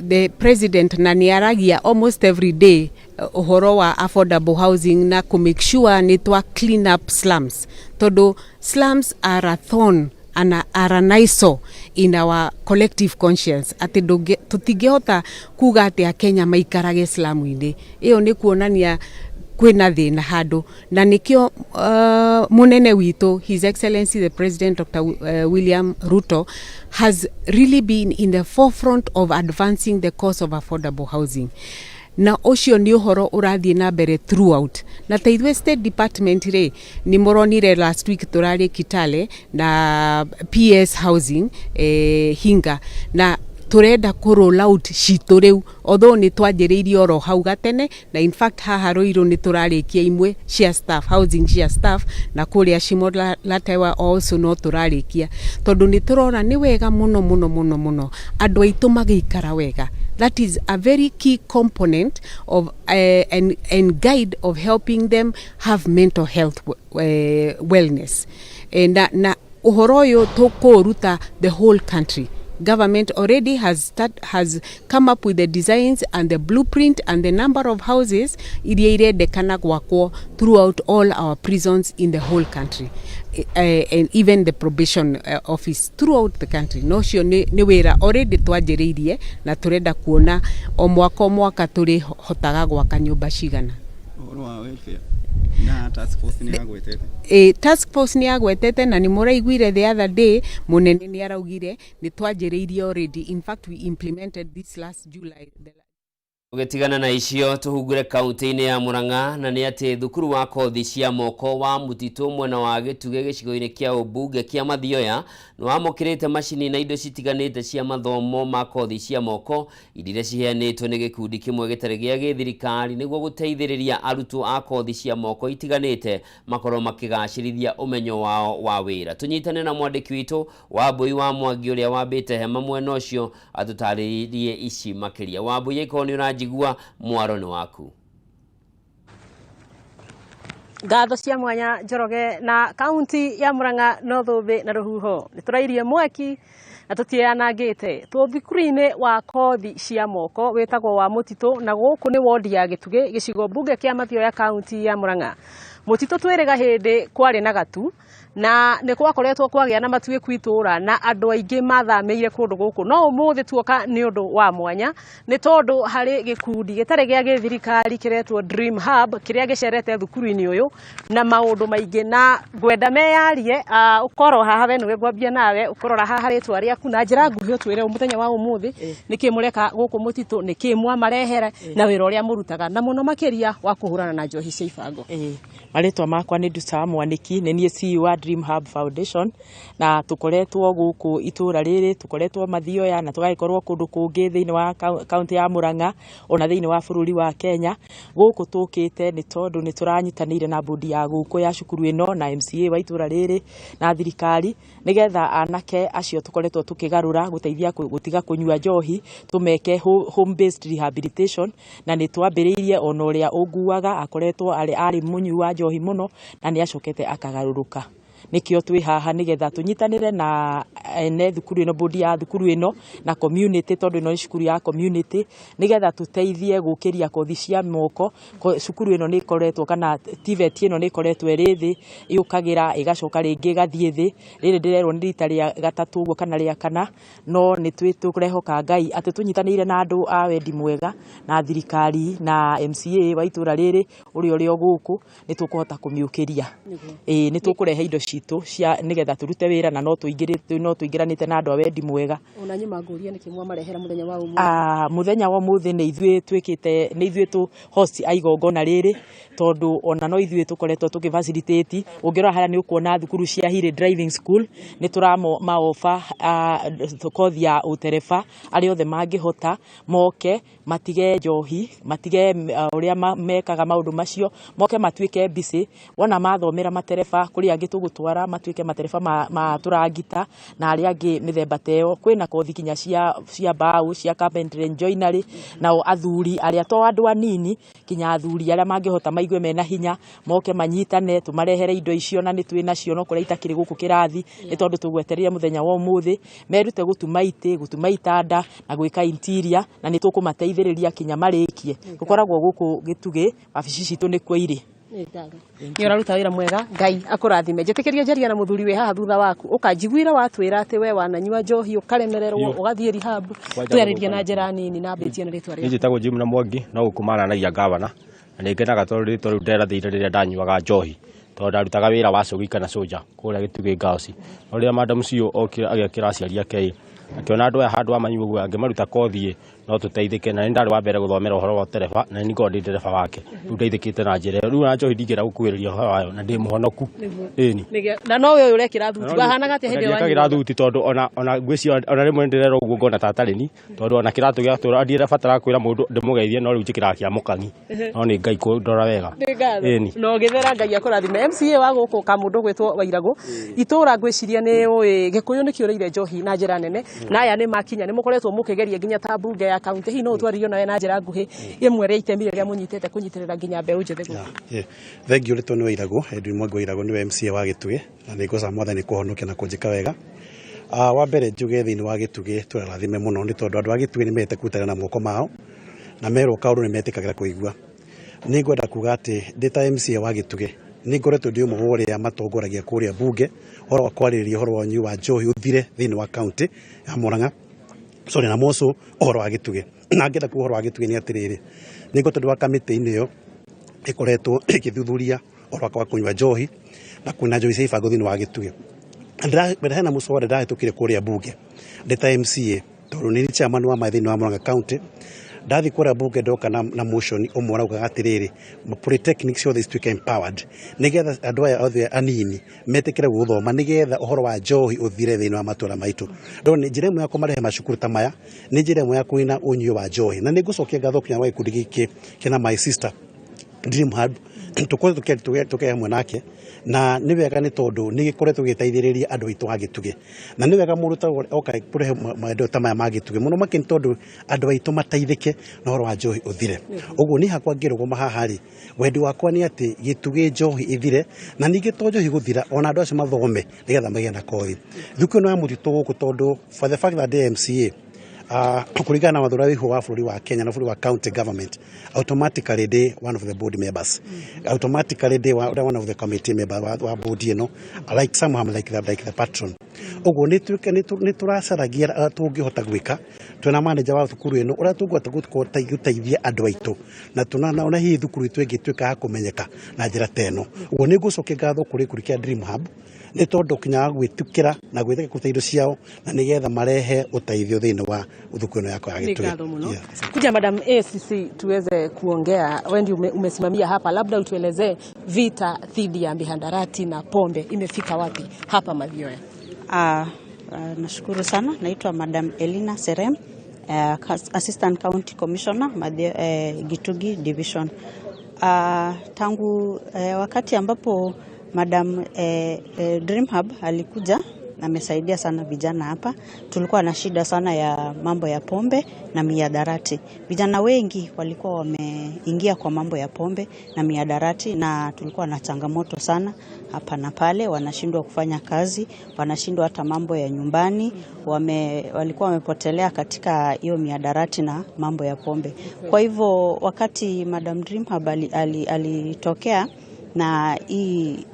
the president na nĩ aragia almost every day ũhoro wa affordable housing na kũ make sure nĩ twa clean up slums, tondũ slums are a thorn and are an eyesore in our collective conscience, atĩ tũtingĩhota kuga atĩ Akenya maikarage slum-inĩ ĩyo, nĩ kuonania kwĩna thĩna handũ. Na nĩkĩo mũnene witũ, His Excellency the President Dr. William Ruto, has really been in the forefront of advancing the cause of affordable housing, na ũcio nĩ ũhoro ũrathiĩ na mbere throughout. Na ta ithuĩ State Department rĩ, nĩ mũronire last week tũrarĩ Kitale na PS Housing, Hinga, na turenda kũ roll out citũ rĩu, although nĩ twanjĩrĩirie oro hau gatene. Na in fact haha Ruiru nĩ tũrarĩkia imwe cia staff housing, cia staff, na kũrĩa Shimo la Tewa also no tũrarĩkia, tondũ nĩ tũrona nĩ wega mũno mũno mũno mũno andũ aitũ magĩikara wega. That is a very key component of and guide of helping them have mental health wellness. Na ũhoro ũyũ tũkũũruta the whole country. Government already has come up with the designs and the blueprint and the number of houses iria irendekana gwakwo throughout all our prisons in the whole country, and even the probation office throughout the country. No cio nĩ wĩra already twanjĩrĩirie na tũrenda kuona o mwaka o mwaka tũrĩhotaga gwaka nyũmba cigana. Ũhoro wa welfare na task force nĩ yagwetete. Task force nĩ yagwetete na nĩ mũraiguire the other day mũnene nĩ araugire nĩ twanjĩrĩirie already. In fact, we implemented this last July. Tũgĩtigana na icio, tũhungure kaunti-inĩ ya Murang'a, na nĩ atĩ thukuru wa kothi cia moko wa Mũtitũ mwena wa Gĩtugĩ gĩcigo-inĩ kĩa ũmbunge kĩa Mathioya nĩ wamũkĩrĩte macini na indo citiganĩte cia mathomo ma kothi cia moko iria ciheanĩtwo nĩ gĩkundi kĩmwe gĩtarĩ gĩa gĩthirikari nĩguo gũteithĩrĩria arutwo a kothi cia moko itiganĩte makorwo makĩgacĩrithia ũmenyo wao wa wĩra. Tũnyitane na mwandĩki witũ Wambui wa Mwangi ũrĩa wambĩte hema mwena ũcio atũtarĩrie ici makĩria. Wambui, akorwo nĩ ũranjigua, mwaro nĩ waku. Ngatho cia mwanya, Njoroge. Na kaunti ya Murang'a no thũmbĩ na rũhuho, nĩ tũrairie mwaki na tũtianangĩte. Twĩ thukuru-inĩ wa kothi cia moko wĩtagwo wa Mũtitũ, na gũkũ nĩ wondi ya Gĩtugĩ, gĩcigo mbunge kĩa Mathioya, kaunti ya Murang'a. Mũtitũ twĩrĩga hĩndĩ kwarĩ na gatu na nĩ gwakoretwo kwagĩa na matuĩku itũra na andũ aingĩ mathamĩire kũndũ gũkũ, no ũmũthĩ tuoka nĩ ũndũ wa mwanya, nĩ tondũ harĩ gĩkundi gĩtarĩ gĩa gĩthirikari kĩretwo Dream Hub kĩrĩa gĩcerete thukuru-inĩ ũyũ na maũndũ maingĩ, na ngwenda meyarie. Ũkorwo haha we nĩwe ngwambia nawe, ũkũrora haha rĩtwa rĩaku na njĩra nguhĩ, ũtwĩre mũthenya wa ũmũthĩ nĩkĩ mũreka gũkũ Mũtitũ, nĩkĩ mwamarehera na wĩra ũrĩa mũrutaga na mũno makĩria wa kũhũrana na njohi cia ibango. Marĩtwa makwa nĩ Nduta Mwanĩki, nĩ niĩ CEO wa Dream Hub Foundation, na tũkoretwo gũkũ itũra rĩrĩ, tũkoretwo Mathioya na tũgagĩkorwo kũndũ kũngĩ thĩinĩ wa kaunti ya Murang'a ona thĩinĩ wa bũrũri wa Kenya. Gũkũ tũkĩte nĩ tondũ nĩ tũranyitanĩire na bodi ya gũkũ ya cukuru ĩno na MCA wa itũra rĩrĩ na thirikari, nĩgetha anake acio tũkoretwo tũkĩgarũra gũteithia gũtiga kũnyua njohi, tũmeke home based rehabilitation. Na nĩ twambĩrĩirie ona ũrĩa ũnguaga akoretwo arĩ mũnyui wa njohi mũno na nĩ acokete akagarũrũka. Nĩkĩo twĩ haha, nĩgetha tũnyitanĩre na ene thukuru ĩno, bodi ya thukuru ĩno na community, tondũ ĩno nĩ cukuru ya community, nĩgetha tũteithie gũkĩria kothi cia moko. Cukuru ĩno nĩ ĩkoretwo, kana TVET ĩno nĩ ĩkoretwo ĩrĩ thĩ, yũkagĩra ĩgacoka rĩngĩ ĩgathiĩ thĩ. Rĩrĩ ndĩrerwo nĩ rita rĩa gatatũ ũguo kana rĩa kana, no nĩ tũrehoka Ngai atĩ tũnyitanĩire na andũ a wendi mwega na thirikari na MCA wa itũra rĩrĩ ũrĩa ũrĩ o gũkũ, nĩ tũkũhota kũmĩũkĩria. Ĩĩ, nĩ tũkũrehe indo citũ cia nĩgetha tũrute wĩra na no tũingĩranĩte na andũ a wendi mwega. Ona nyuma ngũrie nĩkĩ mwamarehera mũthenya wa ũmũthĩ. Mũthenya wa ũmũthĩ nĩ ithuĩ twĩkĩte, nĩ ithuĩ tũ host a igongona rĩrĩ, tondũ ona no ithuĩ tũkoretwo tũkĩ facilitate. Ũngĩrora harĩa nĩ ũkuona thukuru cia Hiri Driving School, nĩ tũramaoba kothi ya ũtereba. Arĩa othe mangĩhota moke matige njohi, matige ũrĩa mekaga maũndũ macio, moke matuĩke busy. Wona mathomera matereba, kũrĩ angĩ tũgũtwara matuĩke matereba ma tũrangita na arĩa angĩ mĩthemba ta ĩyo. Kwĩna kothi kinya cia mbaũ, cia carpentry and joinery. Nao athuri arĩa to andũ anini, kinya athuri arĩa mangĩhota maigue mena hinya moke manyitane, tũmarehere indo icio, na nĩ twĩ nacio, no kũrĩa itakĩrĩ gũkũ kĩrathi nĩ tondũ tũgwetereire mũthenya wa ũmũthĩ, merute gũtuma itĩ, gũtuma itanda na gwĩka interior, na nĩ tũkũmateithĩrĩria kinya marĩkie. Tũkoragwo gũkũ Gĩtugĩ, wabici citũ nĩkuo irĩ. Nĩ ũraruta wĩra mwega, Ngai akũrathime. Njĩtĩkĩria njaria na mũthuri wĩ haha thutha waku. Ũkanjiguire watwĩra atĩ we wananyua njohi ũkaremererwo ũgathiĩ rehab. Tũyarĩrie na njĩra nini na mbĩtie na rĩtwa rĩaku. Niĩ njĩtagwo Jim na Mwangi, no gũkũ maranagia ngavana, na nĩ ngenaga tondũ rĩtwa rĩu nderathĩire rĩrĩa ndanyuaga njohi, tondũ ndarutaga wĩra wa cũgi kana soja kũrĩa Gĩtugĩ Girls. No rĩrĩa madam CEO okire agĩakĩra aciari ake, akĩona andũ aya handũ ha manyua ũguo angĩmaruta kothi no tũteithĩke, na nĩ ndarĩ wa mbere gũthomera ũhoro wa ũtereba, na nĩ ngoragwo ndĩ ndereba wake. Rĩu ndeithĩkĩte na njĩra ĩyo. Rĩu ona njohi ndingĩenda gũkuhĩrĩria ũhoro wayo na ndĩ mũhonoku. Ĩni. Na nowe ũyũ ũrekĩra thuti, wahanaga atĩa hĩndĩ ĩyo wanyuaga? Thuti tondũ ona ngwĩciria ona rĩmwe nĩndĩrerwo ũguo ngona ta atarĩ ni, tondũ ona kĩratũ gĩatũra ndirabatara kwĩra mũndũ ndĩmũgeithie, no rĩu njĩkĩraga kĩa mũkangi, no nĩ Ngai kũndora wega. Ĩni. Na ũgĩthera, Ngai akũrathime. MCA wa gũkũ kamũndũ gwĩtwo Wairagũ, itũra ngwĩciria nĩ ũĩ Gĩkũyũ nĩ kĩũrĩire njohi na njĩra nene, na aya nĩ makinya nĩ mũkoretwo mũkĩgeria nginya ta mbunge ya kaunti, hihi no ũtwarĩrio nawe na njĩra nguhĩ ĩmwe rĩa itemi rĩrĩa mũnyitĩte kũnyitĩrĩra nginya mbeũ njĩthĩ gũkũ? Thengiũ. Rĩtwa nĩ Wairagũ, Edwin Mwangi Wairagũ, nĩwe MCA wa Gĩtugĩ, na nĩ ngoca Mwathani kũhonokia na kũnjĩka wega. Wa mbere njuge thĩinĩ wa Gĩtugĩ tũrarathime mũno nĩ tondũ andũ a Gĩtugĩ nĩ mendete kũrutana na moko mao na merwo kaũndũ nĩ metĩkagĩra kũigua. Nĩ ngwenda kuga atĩ ndĩ ta MCA wa Gĩtugĩ nĩ ngoretwo ndĩ ũmwe wa ũrĩa matongoragia kũrĩa bunge ũhoro wa kwarĩrĩria ũhoro wa ũnyui wa njohi ũthire thĩinĩ wa kaunti ya Murang'a, sorry, na moco ũhoro wa Gĩtugĩ. Na ngĩenda kuga ũhoro wa Gĩtugĩ nĩ atĩrĩrĩ, nĩ ngoretwo ndĩ wa kamĩtĩ-inĩ ĩyo ĩkoretwo ĩgĩthuthuria ũhoro wa kũnyua njohi na kwĩna njohi cia ibango thĩinĩ wa Gĩtugĩ. Ndĩra hena mũcwada ndĩrahĩtũkire kũrĩa bunge ndĩ ta MCA tondũ nĩ chairman wa maĩ thĩinĩ wa Murang'a County. Ndathiĩ kũrĩa bunge ndoka na motion ũmwe ũraugaga atĩrĩrĩ, polytechnic ciothe cituĩke empowered nĩgetha andũ aya othe anini metĩkĩre gũthoma nĩgetha ũhoro wa njohi ũthire thĩinĩ wa matũra maitũ. Ndona njĩra ĩmwe ya kũmarehe macukuru ta maya nĩ njĩra ĩmwe ya kũnina ũnyui wa njohi. Na nĩ ngũcokia ngatho kinya gwa gĩkundi gĩkĩ kĩna my sister Dream Hub, tũkoretwo tũkĩaria hamwe nake na nĩ wega nĩ tondũ nĩ gĩkoretwo gĩgĩteithĩrĩria andũ aitũ a Gĩtugĩ, na nĩ wega mũndũ ta oka kũrehe maendeleo ta maya ma Gĩtugĩ mũno makĩria nĩ tondũ andũ aitũ mateithĩke na ũhoro wa njohi ũthire. Ũguo niĩ hakwa ngĩrũgama haha rĩ, wendi wakwa nĩ atĩ Gĩtugĩ njohi ĩthire, na ningĩ to njohi gũthira, ona andũ acio mathome nĩgetha magĩe na kothi. Thukuru ĩno ya mũtitũ gũkũ tondũ for the fact that ndĩ MCA, kũringana na watho ũrĩa wĩho wa bũrũri wa Kenya na bũrũri wa county government, automatically ndĩ one of the board members, automatically ndĩ one of the committee member wa board ĩno, like somehow I'm like the patron. Ũguo nĩ tũracaragia ũrĩa tũngĩhota gwĩka twĩna manager wa thukuru ĩno ũrĩa tũngĩhota gũteithia andũ aitũ, na tũnona hihi thukuru itũ ĩngĩtuĩka ya kũmenyeka na njĩra ta ĩno. Ũguo nĩ ngũcokia ngatho kũrĩ gĩkundi kĩa Dream Hub nĩ tondũ kinya gwĩtĩkĩra na gwĩtĩkĩra kũruta indo ciao na nĩgetha marehe ũteithio thĩinĩ wa thukuru ĩno yakwa ya Nĩ Gĩtugĩ. ngatho mũno. Kuja Madam ACC tuweze kuongea, wewe ndio umesimamia hapa, labda utuelezee vita dhidi ya mihadarati na pombe imefika wapi hapa Mathioya? Nashukuru sana. Naitwa Madam Elina Serem, Assistant County Commissioner Gitugi Division. Tangu wakati ambapo Madam Dream Hub alikuja, amesaidia sana vijana hapa. Tulikuwa na shida sana ya mambo ya pombe na mihadarati. Vijana wengi walikuwa wameingia kwa mambo ya pombe na mihadarati, na tulikuwa na changamoto sana hapa na pale. Wanashindwa kufanya kazi, wanashindwa hata mambo ya nyumbani, walikuwa wamepotelea katika hiyo mihadarati na mambo ya pombe. Kwa hivyo wakati Madam Dream Hub alitokea na hii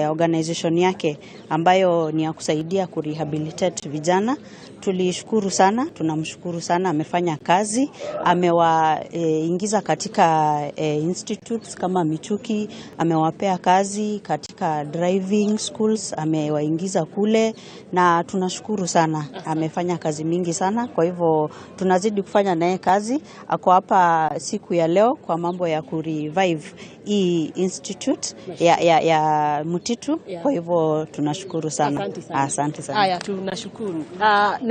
organization yake ambayo ni ya kusaidia kurehabilitate vijana, tulishukuru sana, tunamshukuru sana. Amefanya kazi, amewaingiza katika institutes kama Michuki, amewapea kazi katika driving schools, amewaingiza kule, na tunashukuru sana. Amefanya kazi mingi sana, kwa hivyo tunazidi kufanya naye kazi. Ako hapa siku ya leo kwa mambo ya kurevive hii institute ya Mutitu. Kwa hivyo tunashukuru sana. Asante sana. Asante sana. Aya, tunashukuru.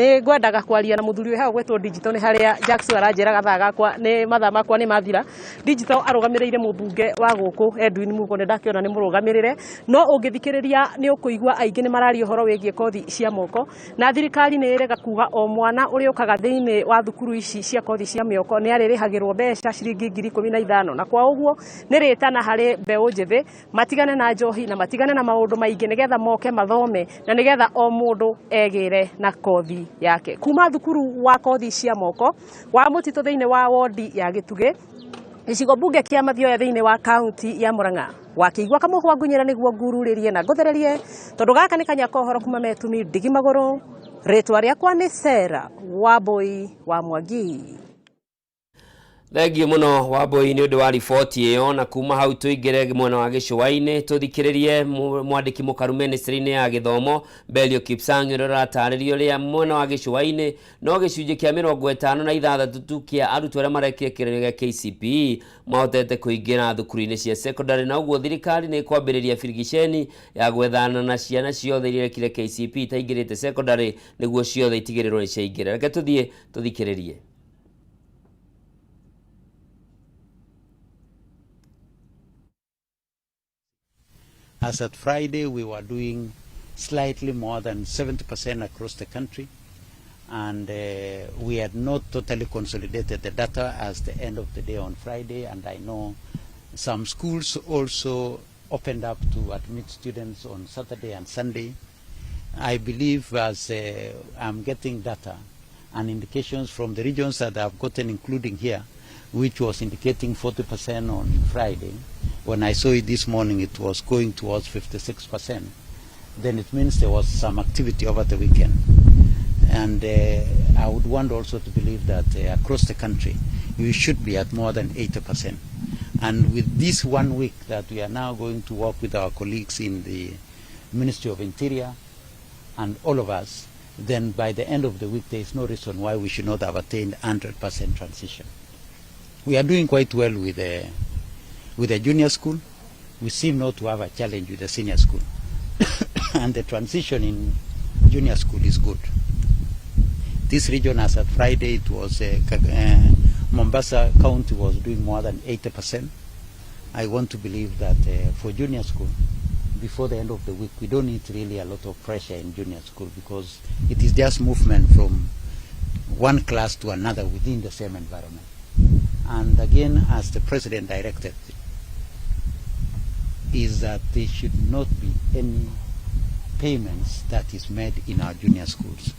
Nĩ ngwendaga kwaria na mũthuri wĩ hau gwĩtwo Digital, nĩ harĩa Jackson aranjĩraga thaa gakwa nĩ mathaa makwa nĩ mathira. Digital arũgamĩrĩire mũmbunge wa gũkũ Edwin Mugo, nĩ ndakĩona nĩ mũrũgamĩrĩre, no ũngĩthikĩrĩria nĩ ũkũigua aingĩ nĩ mararia ũhoro wĩgiĩ kothi cia moko, na thirikari nĩ ĩrega kuga o mwana ũrĩa ũkaga thĩinĩ wa thukuru ici cia kothi cia mĩoko nĩ arĩrĩhagĩrwo mbeca ciringi 15,000, na kwa ũguo nĩ rĩtana harĩ mbeũ njĩthĩ matigane na njohi na matigane na maũndũ maingĩ nĩgetha moke mathome na nĩgetha o mũndũ egĩre na kothi yake. Kuma thukuru wa kothi cia moko wa Mũtitũ thĩinĩ wa wodi ya Gĩtugĩ, gĩcigo mbunge kĩa Mathioya thĩinĩ wa kaunti ya Murang'a, wakĩigua kamũhwa ngunyĩra nĩguo ngururĩrie na ngũthererie, tondũ gaka nĩ kanya kohoro kuma metumi ndigi magũrũ. Rĩtwa rĩakwa nĩ Sarah Wambui wa Mwangi. Thengiũ mũno Wambui nĩ ũndũ wa riboti ĩyo, na kuma hau tũingĩre mwena wa gĩcũa-inĩ tũthikĩrĩrie mwandĩki mũkaru ministry-inĩ ya gĩthomo Belio Kipsang ũrĩa ũratarĩria ũrĩa mwena wa gĩcũa-inĩ no gĩcunjĩ kĩa 56 tu kĩa arutwo arĩa marekire kĩgeranio gĩa KCPE mahotete kũingĩra thukuru-inĩ cia secondary, na ũguo thirikari nĩ ĩkwambĩrĩria birigiceni ya gwethana na ciana ciothe iria irekire KCPE itaingĩrĩte secondary nĩguo ciothe itigĩrĩrwo nĩ ciaingĩra. Reke tũthiĩ tũthikĩrĩrie. As at Friday, we were doing slightly more than 70% across the country, and we had not totally consolidated the data as the end of the day on Friday, and I know some schools also opened up to admit students on Saturday and Sunday. I believe as I'm getting data and indications from the regions that I've gotten, including here, which was indicating 40% on Friday. When I saw it this morning, it was going towards 56%. Then it means there was some activity over the weekend. And I would want also to believe that across the country, we should be at more than 80%. And with this 1 week that we are now going to work with our colleagues in the Ministry of Interior and all of us, then by the end of the week, there is no reason why we should not have attained 100% transition. We are doing quite well with the junior school. We seem not to have a challenge with the senior school. And the transition in junior school is good. This region, as at Friday, it was Mombasa County was doing more than 80%. I want to believe that for junior school, before the end of the week, we don't need really a lot of pressure in junior school because it is just movement from one class to another within the same environment. And again, as the president directed, is that there should not be any payments that is made in our junior schools.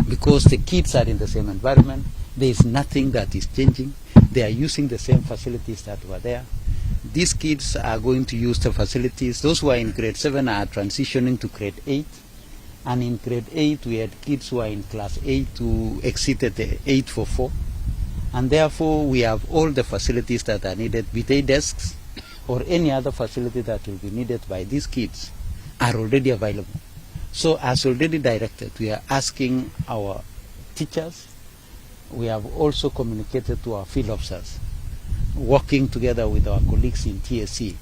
Because the kids are in the same environment, there is nothing that is changing. They are using the same facilities that were there. These kids are going to use the facilities. Those who are in grade 7 are transitioning to grade 8. And in grade 8, we had kids who are in class 8 who exceeded the 844. And therefore, we have all the facilities that are needed, be they desks or any other facility that will be needed by these kids are already available. So as already directed, we are asking our teachers. We have also communicated to our field officers, working together with our colleagues in TSC,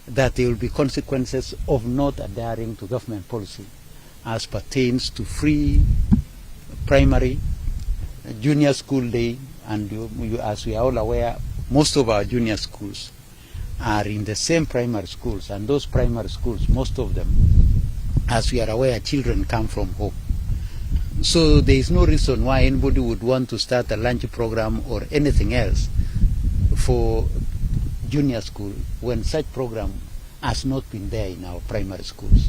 that there will be consequences of not adhering to government policy as pertains to free primary, junior school day, and as we are all aware, most of our junior schools are in the same primary schools, and those primary schools, most of them, as we are aware, children come from home. So there is no reason why anybody would want to start a lunch program or anything else for junior school when such program has not been there in our primary schools.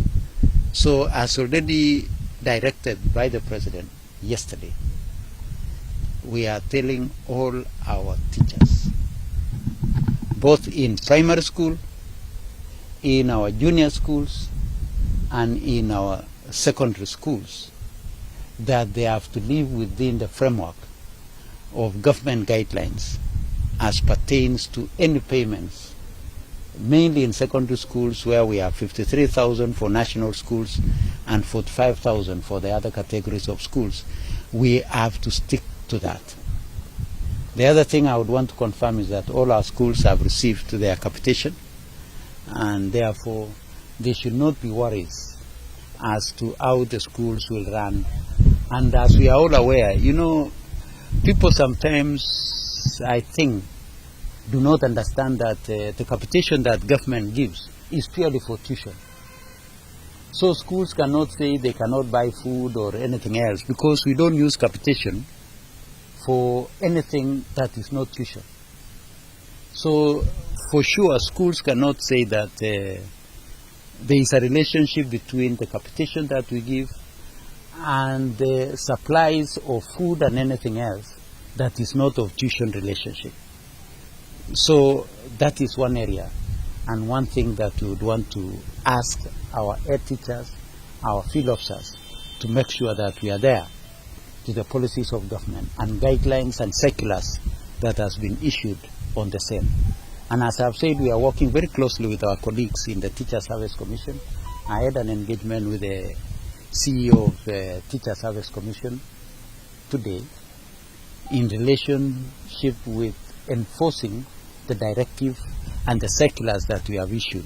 So as already directed by the president yesterday, we are telling all our teachers, both in primary school, in our junior schools, and in our secondary schools, that they have to live within the framework of government guidelines as pertains to any payments, mainly in secondary schools where we have 53,000 for national schools and 45,000 for the other categories of schools. We have to stick to that. The other thing I would want to confirm is that all our schools have received their capitation, and therefore there should not be worries as to how the schools will run. And as we are all aware, you know, people sometimes, I think, do not understand that the capitation that government gives is purely for tuition. So schools cannot say they cannot buy food or anything else because we don't use capitation for anything that is not tuition. So for sure, schools cannot say that there is a relationship between the capitation that we give and the supplies of food and anything else that is not of tuition relationship. So that is one area and one thing that we would want to ask our head teachers, our field officers, to make sure that we are there to the policies of government and guidelines and circulars that has been issued on the same. And as I've said, we are working very closely with our colleagues in the Teacher Service Commission. I had an engagement with the CEO of the Teacher Service Commission today in relationship with enforcing the directive and the circulars that we have issued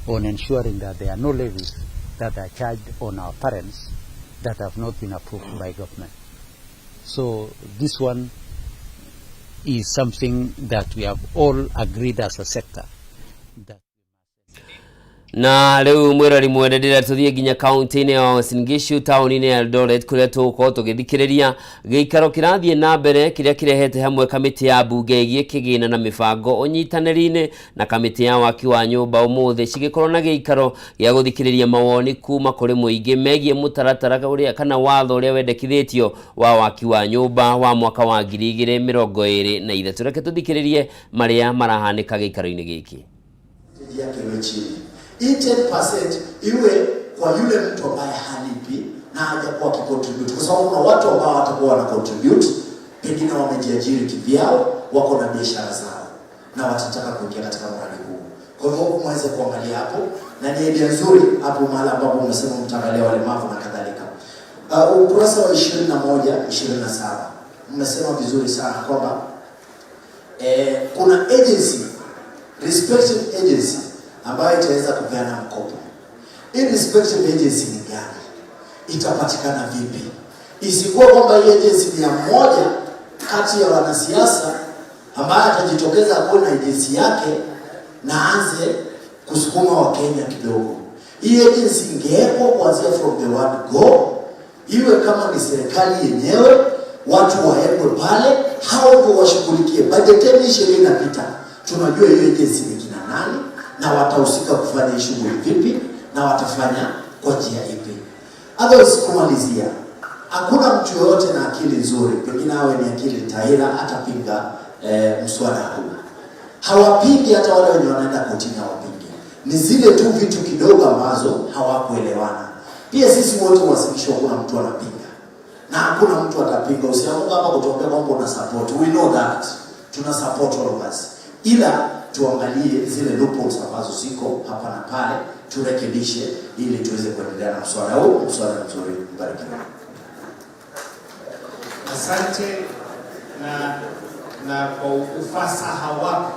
on ensuring that there are no levies that are charged on our parents that have not been approved by government. So this one is something that we have all agreed as a sector. Na rĩu mwĩrori mwende ndĩrenda tũthiĩ nginya kaunti-inĩ ya Uasin Gishu taũni-inĩ ya Eldoret kũrĩa tũgũkorwo tũgĩthikĩrĩria gĩikaro kĩrathiĩ na mbere kĩrĩa kĩrehete hamwe kamĩtĩ ya mbunge ĩgiĩ kĩgĩna na mĩbango ũnyitanĩri-inĩ na kamĩtĩ ya waki wa nyũmba ũmũthĩ cigĩkorwo na gĩikaro gĩa gũthikĩrĩria mawoni kuma kũrĩ mũingĩ megiĩ mũtaratara ũrĩa kana watho ũrĩa wendekithĩtio wa waki wa nyũmba wa mwaka wa 2023. Reke tũthikĩrĩrie marĩa marahanĩka gĩikaro-inĩ gĩkĩ. Yake iwe chini. Hii 10% iwe kwa yule mtu ambaye halipi na hajakuwa akicontribute, kwa sababu kuna watu ambao watakuwa wana contribute, pengine wamejiajiri kivyao, wako na biashara zao na watataka kuingia katika mradi huu. Kwa hivyo mweze kuangalia hapo, na ni idea nzuri hapo mahala ambapo umesema mtaangalia walemavu na kadhalika. Ukurasa wa 21 27 mmesema vizuri sana kwamba kuna agency, respective agency ambayo itaweza kupeana mkopo. Hii respective agency ni gani? Itapatikana vipi? Isikuwa kwamba hii agency ni ya mmoja kati ya wanasiasa ambaye atajitokeza kuwa na agency yake na aanze kusukuma Wakenya kidogo. Hii agency ingewekwa kuanzia from the word go, iwe kama ni serikali yenyewe, watu waekwe pale, hao ndio washughulikie. By the time hii sheria inapita, tunajua hiyo agency ni kina nani na watahusika kufanya hii shughuli vipi na watafanya kwa njia ipi. Otherwise, kumalizia, hakuna mtu yoyote na akili nzuri, pengine awe ni akili taira, atapinga mswada huu. Hawapingi hata wale wenye wanaenda kotini hawapingi, ni zile tu vitu kidogo ambazo hawakuelewana. Pia sisi wote wasikishwa, kuna mtu anapinga na hakuna mtu atapinga. Usiamuka hapa kutuambia kwamba una support, we know that tuna support all of us, ila tuangalie zile loopholes ambazo ziko hapa na pale, turekebishe ili tuweze kuendelea na mswada huu, mswada mzuri. Mbarikiwe. Asante na kwa ufasaha wako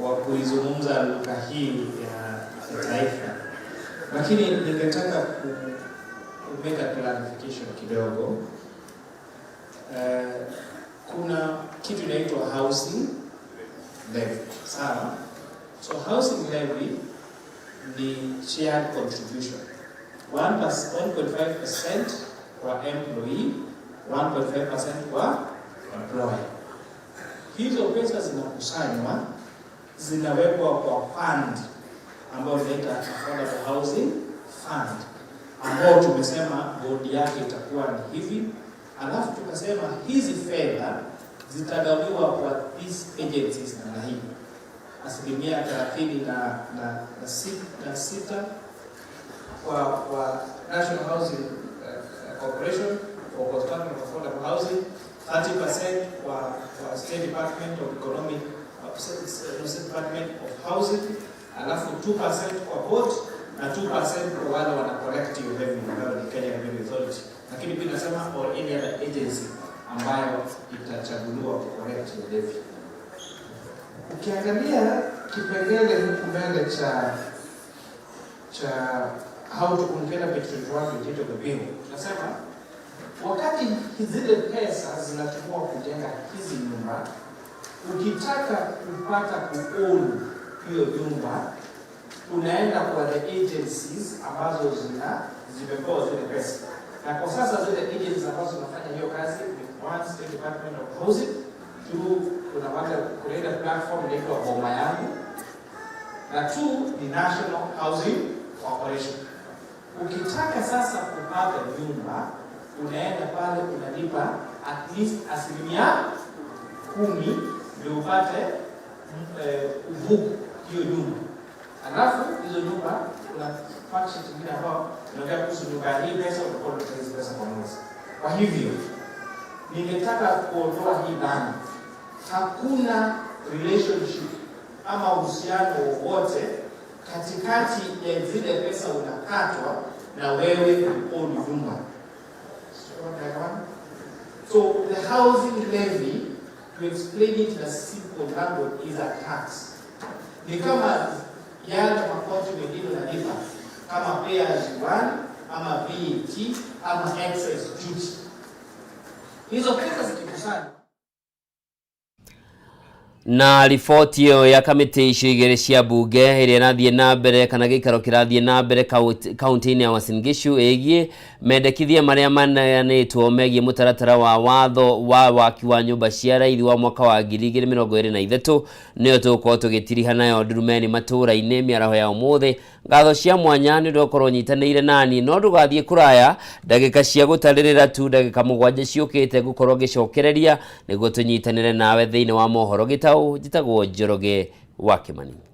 wa kuizungumza lugha hii ya taifa, lakini ningetaka ku make a clarification kidogo. Kuna kitu inaitwa housing levy, sawa? So housing levy ni shared contribution 1.5% kwa employee, 1.5% kwa employer. Hizo pesa zinakusanywa zinawekwa kwa fund ambayo inaita Affordable Housing Fund, ambao tumesema bodi yake itakuwa ni hivi, alafu tukasema hizi fedha zitagawiwa kwa these agencies namna hii, 36% kwa National Housing Corporation for construction of affordable housing, 30% kwa State Department of Economic, State Department of Housing, alafu 2% kwa board na 2% kwa wale wana collect hiyo revenue ambayo ni Kenya Revenue Authority, lakini pia nasema or any other agency ambayo itachaguliwa ku collect hiyo levy. Ukiangalia kipengele huku mbele cha how to ukienda page 21 28 of the bill, tunasema wakati zile pesa zinatumiwa kujenga hizi nyumba, ukitaka kupata kuown hiyo nyumba unaenda kwa the agencies ambazo zimepewa zile pesa, na kwa sasa zile agencies ambazo zinafanya hiyo kazi ni one, State Department of Housing; two, kuna wale, kuna ile platform inaitwa Boma Yangu; na two ni National Housing Corporation. Ukitaka sasa kupata nyumba unaenda pale unalipa at least 10% ndio upate ubook hiyo nyumba. Alafu hizo nyumba kuna fact sheet nyingine ambayo inaongea kuhusu nyumba hii pesa utakuwa unalipa hizi pesa kwa mwezi. Kwa hivyo ningetaka kuondoa hii dhana, hakuna relationship ama uhusiano wowote katikati ya zile pesa unakatwa na wewe kuown nyumba. So the housing levy, to explain it in a simple language, is a tax. Ni kama yale makodi mengine unalipa kama pay as you earn ama VAT ama excise duty. Hizo pesa zikikusanywa. Na riboti ĩyo ya kamĩtĩ icio igĩrĩ cia mbunge ĩrĩa ĩrathiĩ na mbere kana gĩikaro kĩrathiĩ na mbere kaunti-inĩ ya Uasin Gishu ĩgiĩ mendekithia marĩa maneanĩtwo megiĩ mũtaratara wa watho wa waki wa nyũmba cia raithi wa mwaka wa 2023 nĩyo tũgũkorwo tũgĩtiriha nayo ndurumeni matũũra-inĩ mĩaraho ya ũmũthĩ. Ngatho cia mwanya nĩ ũndũ wa gũkorwo ũnyitanĩire nani, no ndũgathiĩ kũraya, ndagĩka cia gũtarĩrĩra tu ndagĩka 7 ciũkĩte ngũkorwo ngĩcokereria nĩguo tũnyitanĩre nawe thĩinĩ wa mohoro gĩtaũ. Njĩtagwo Njoroge wa Kĩmani.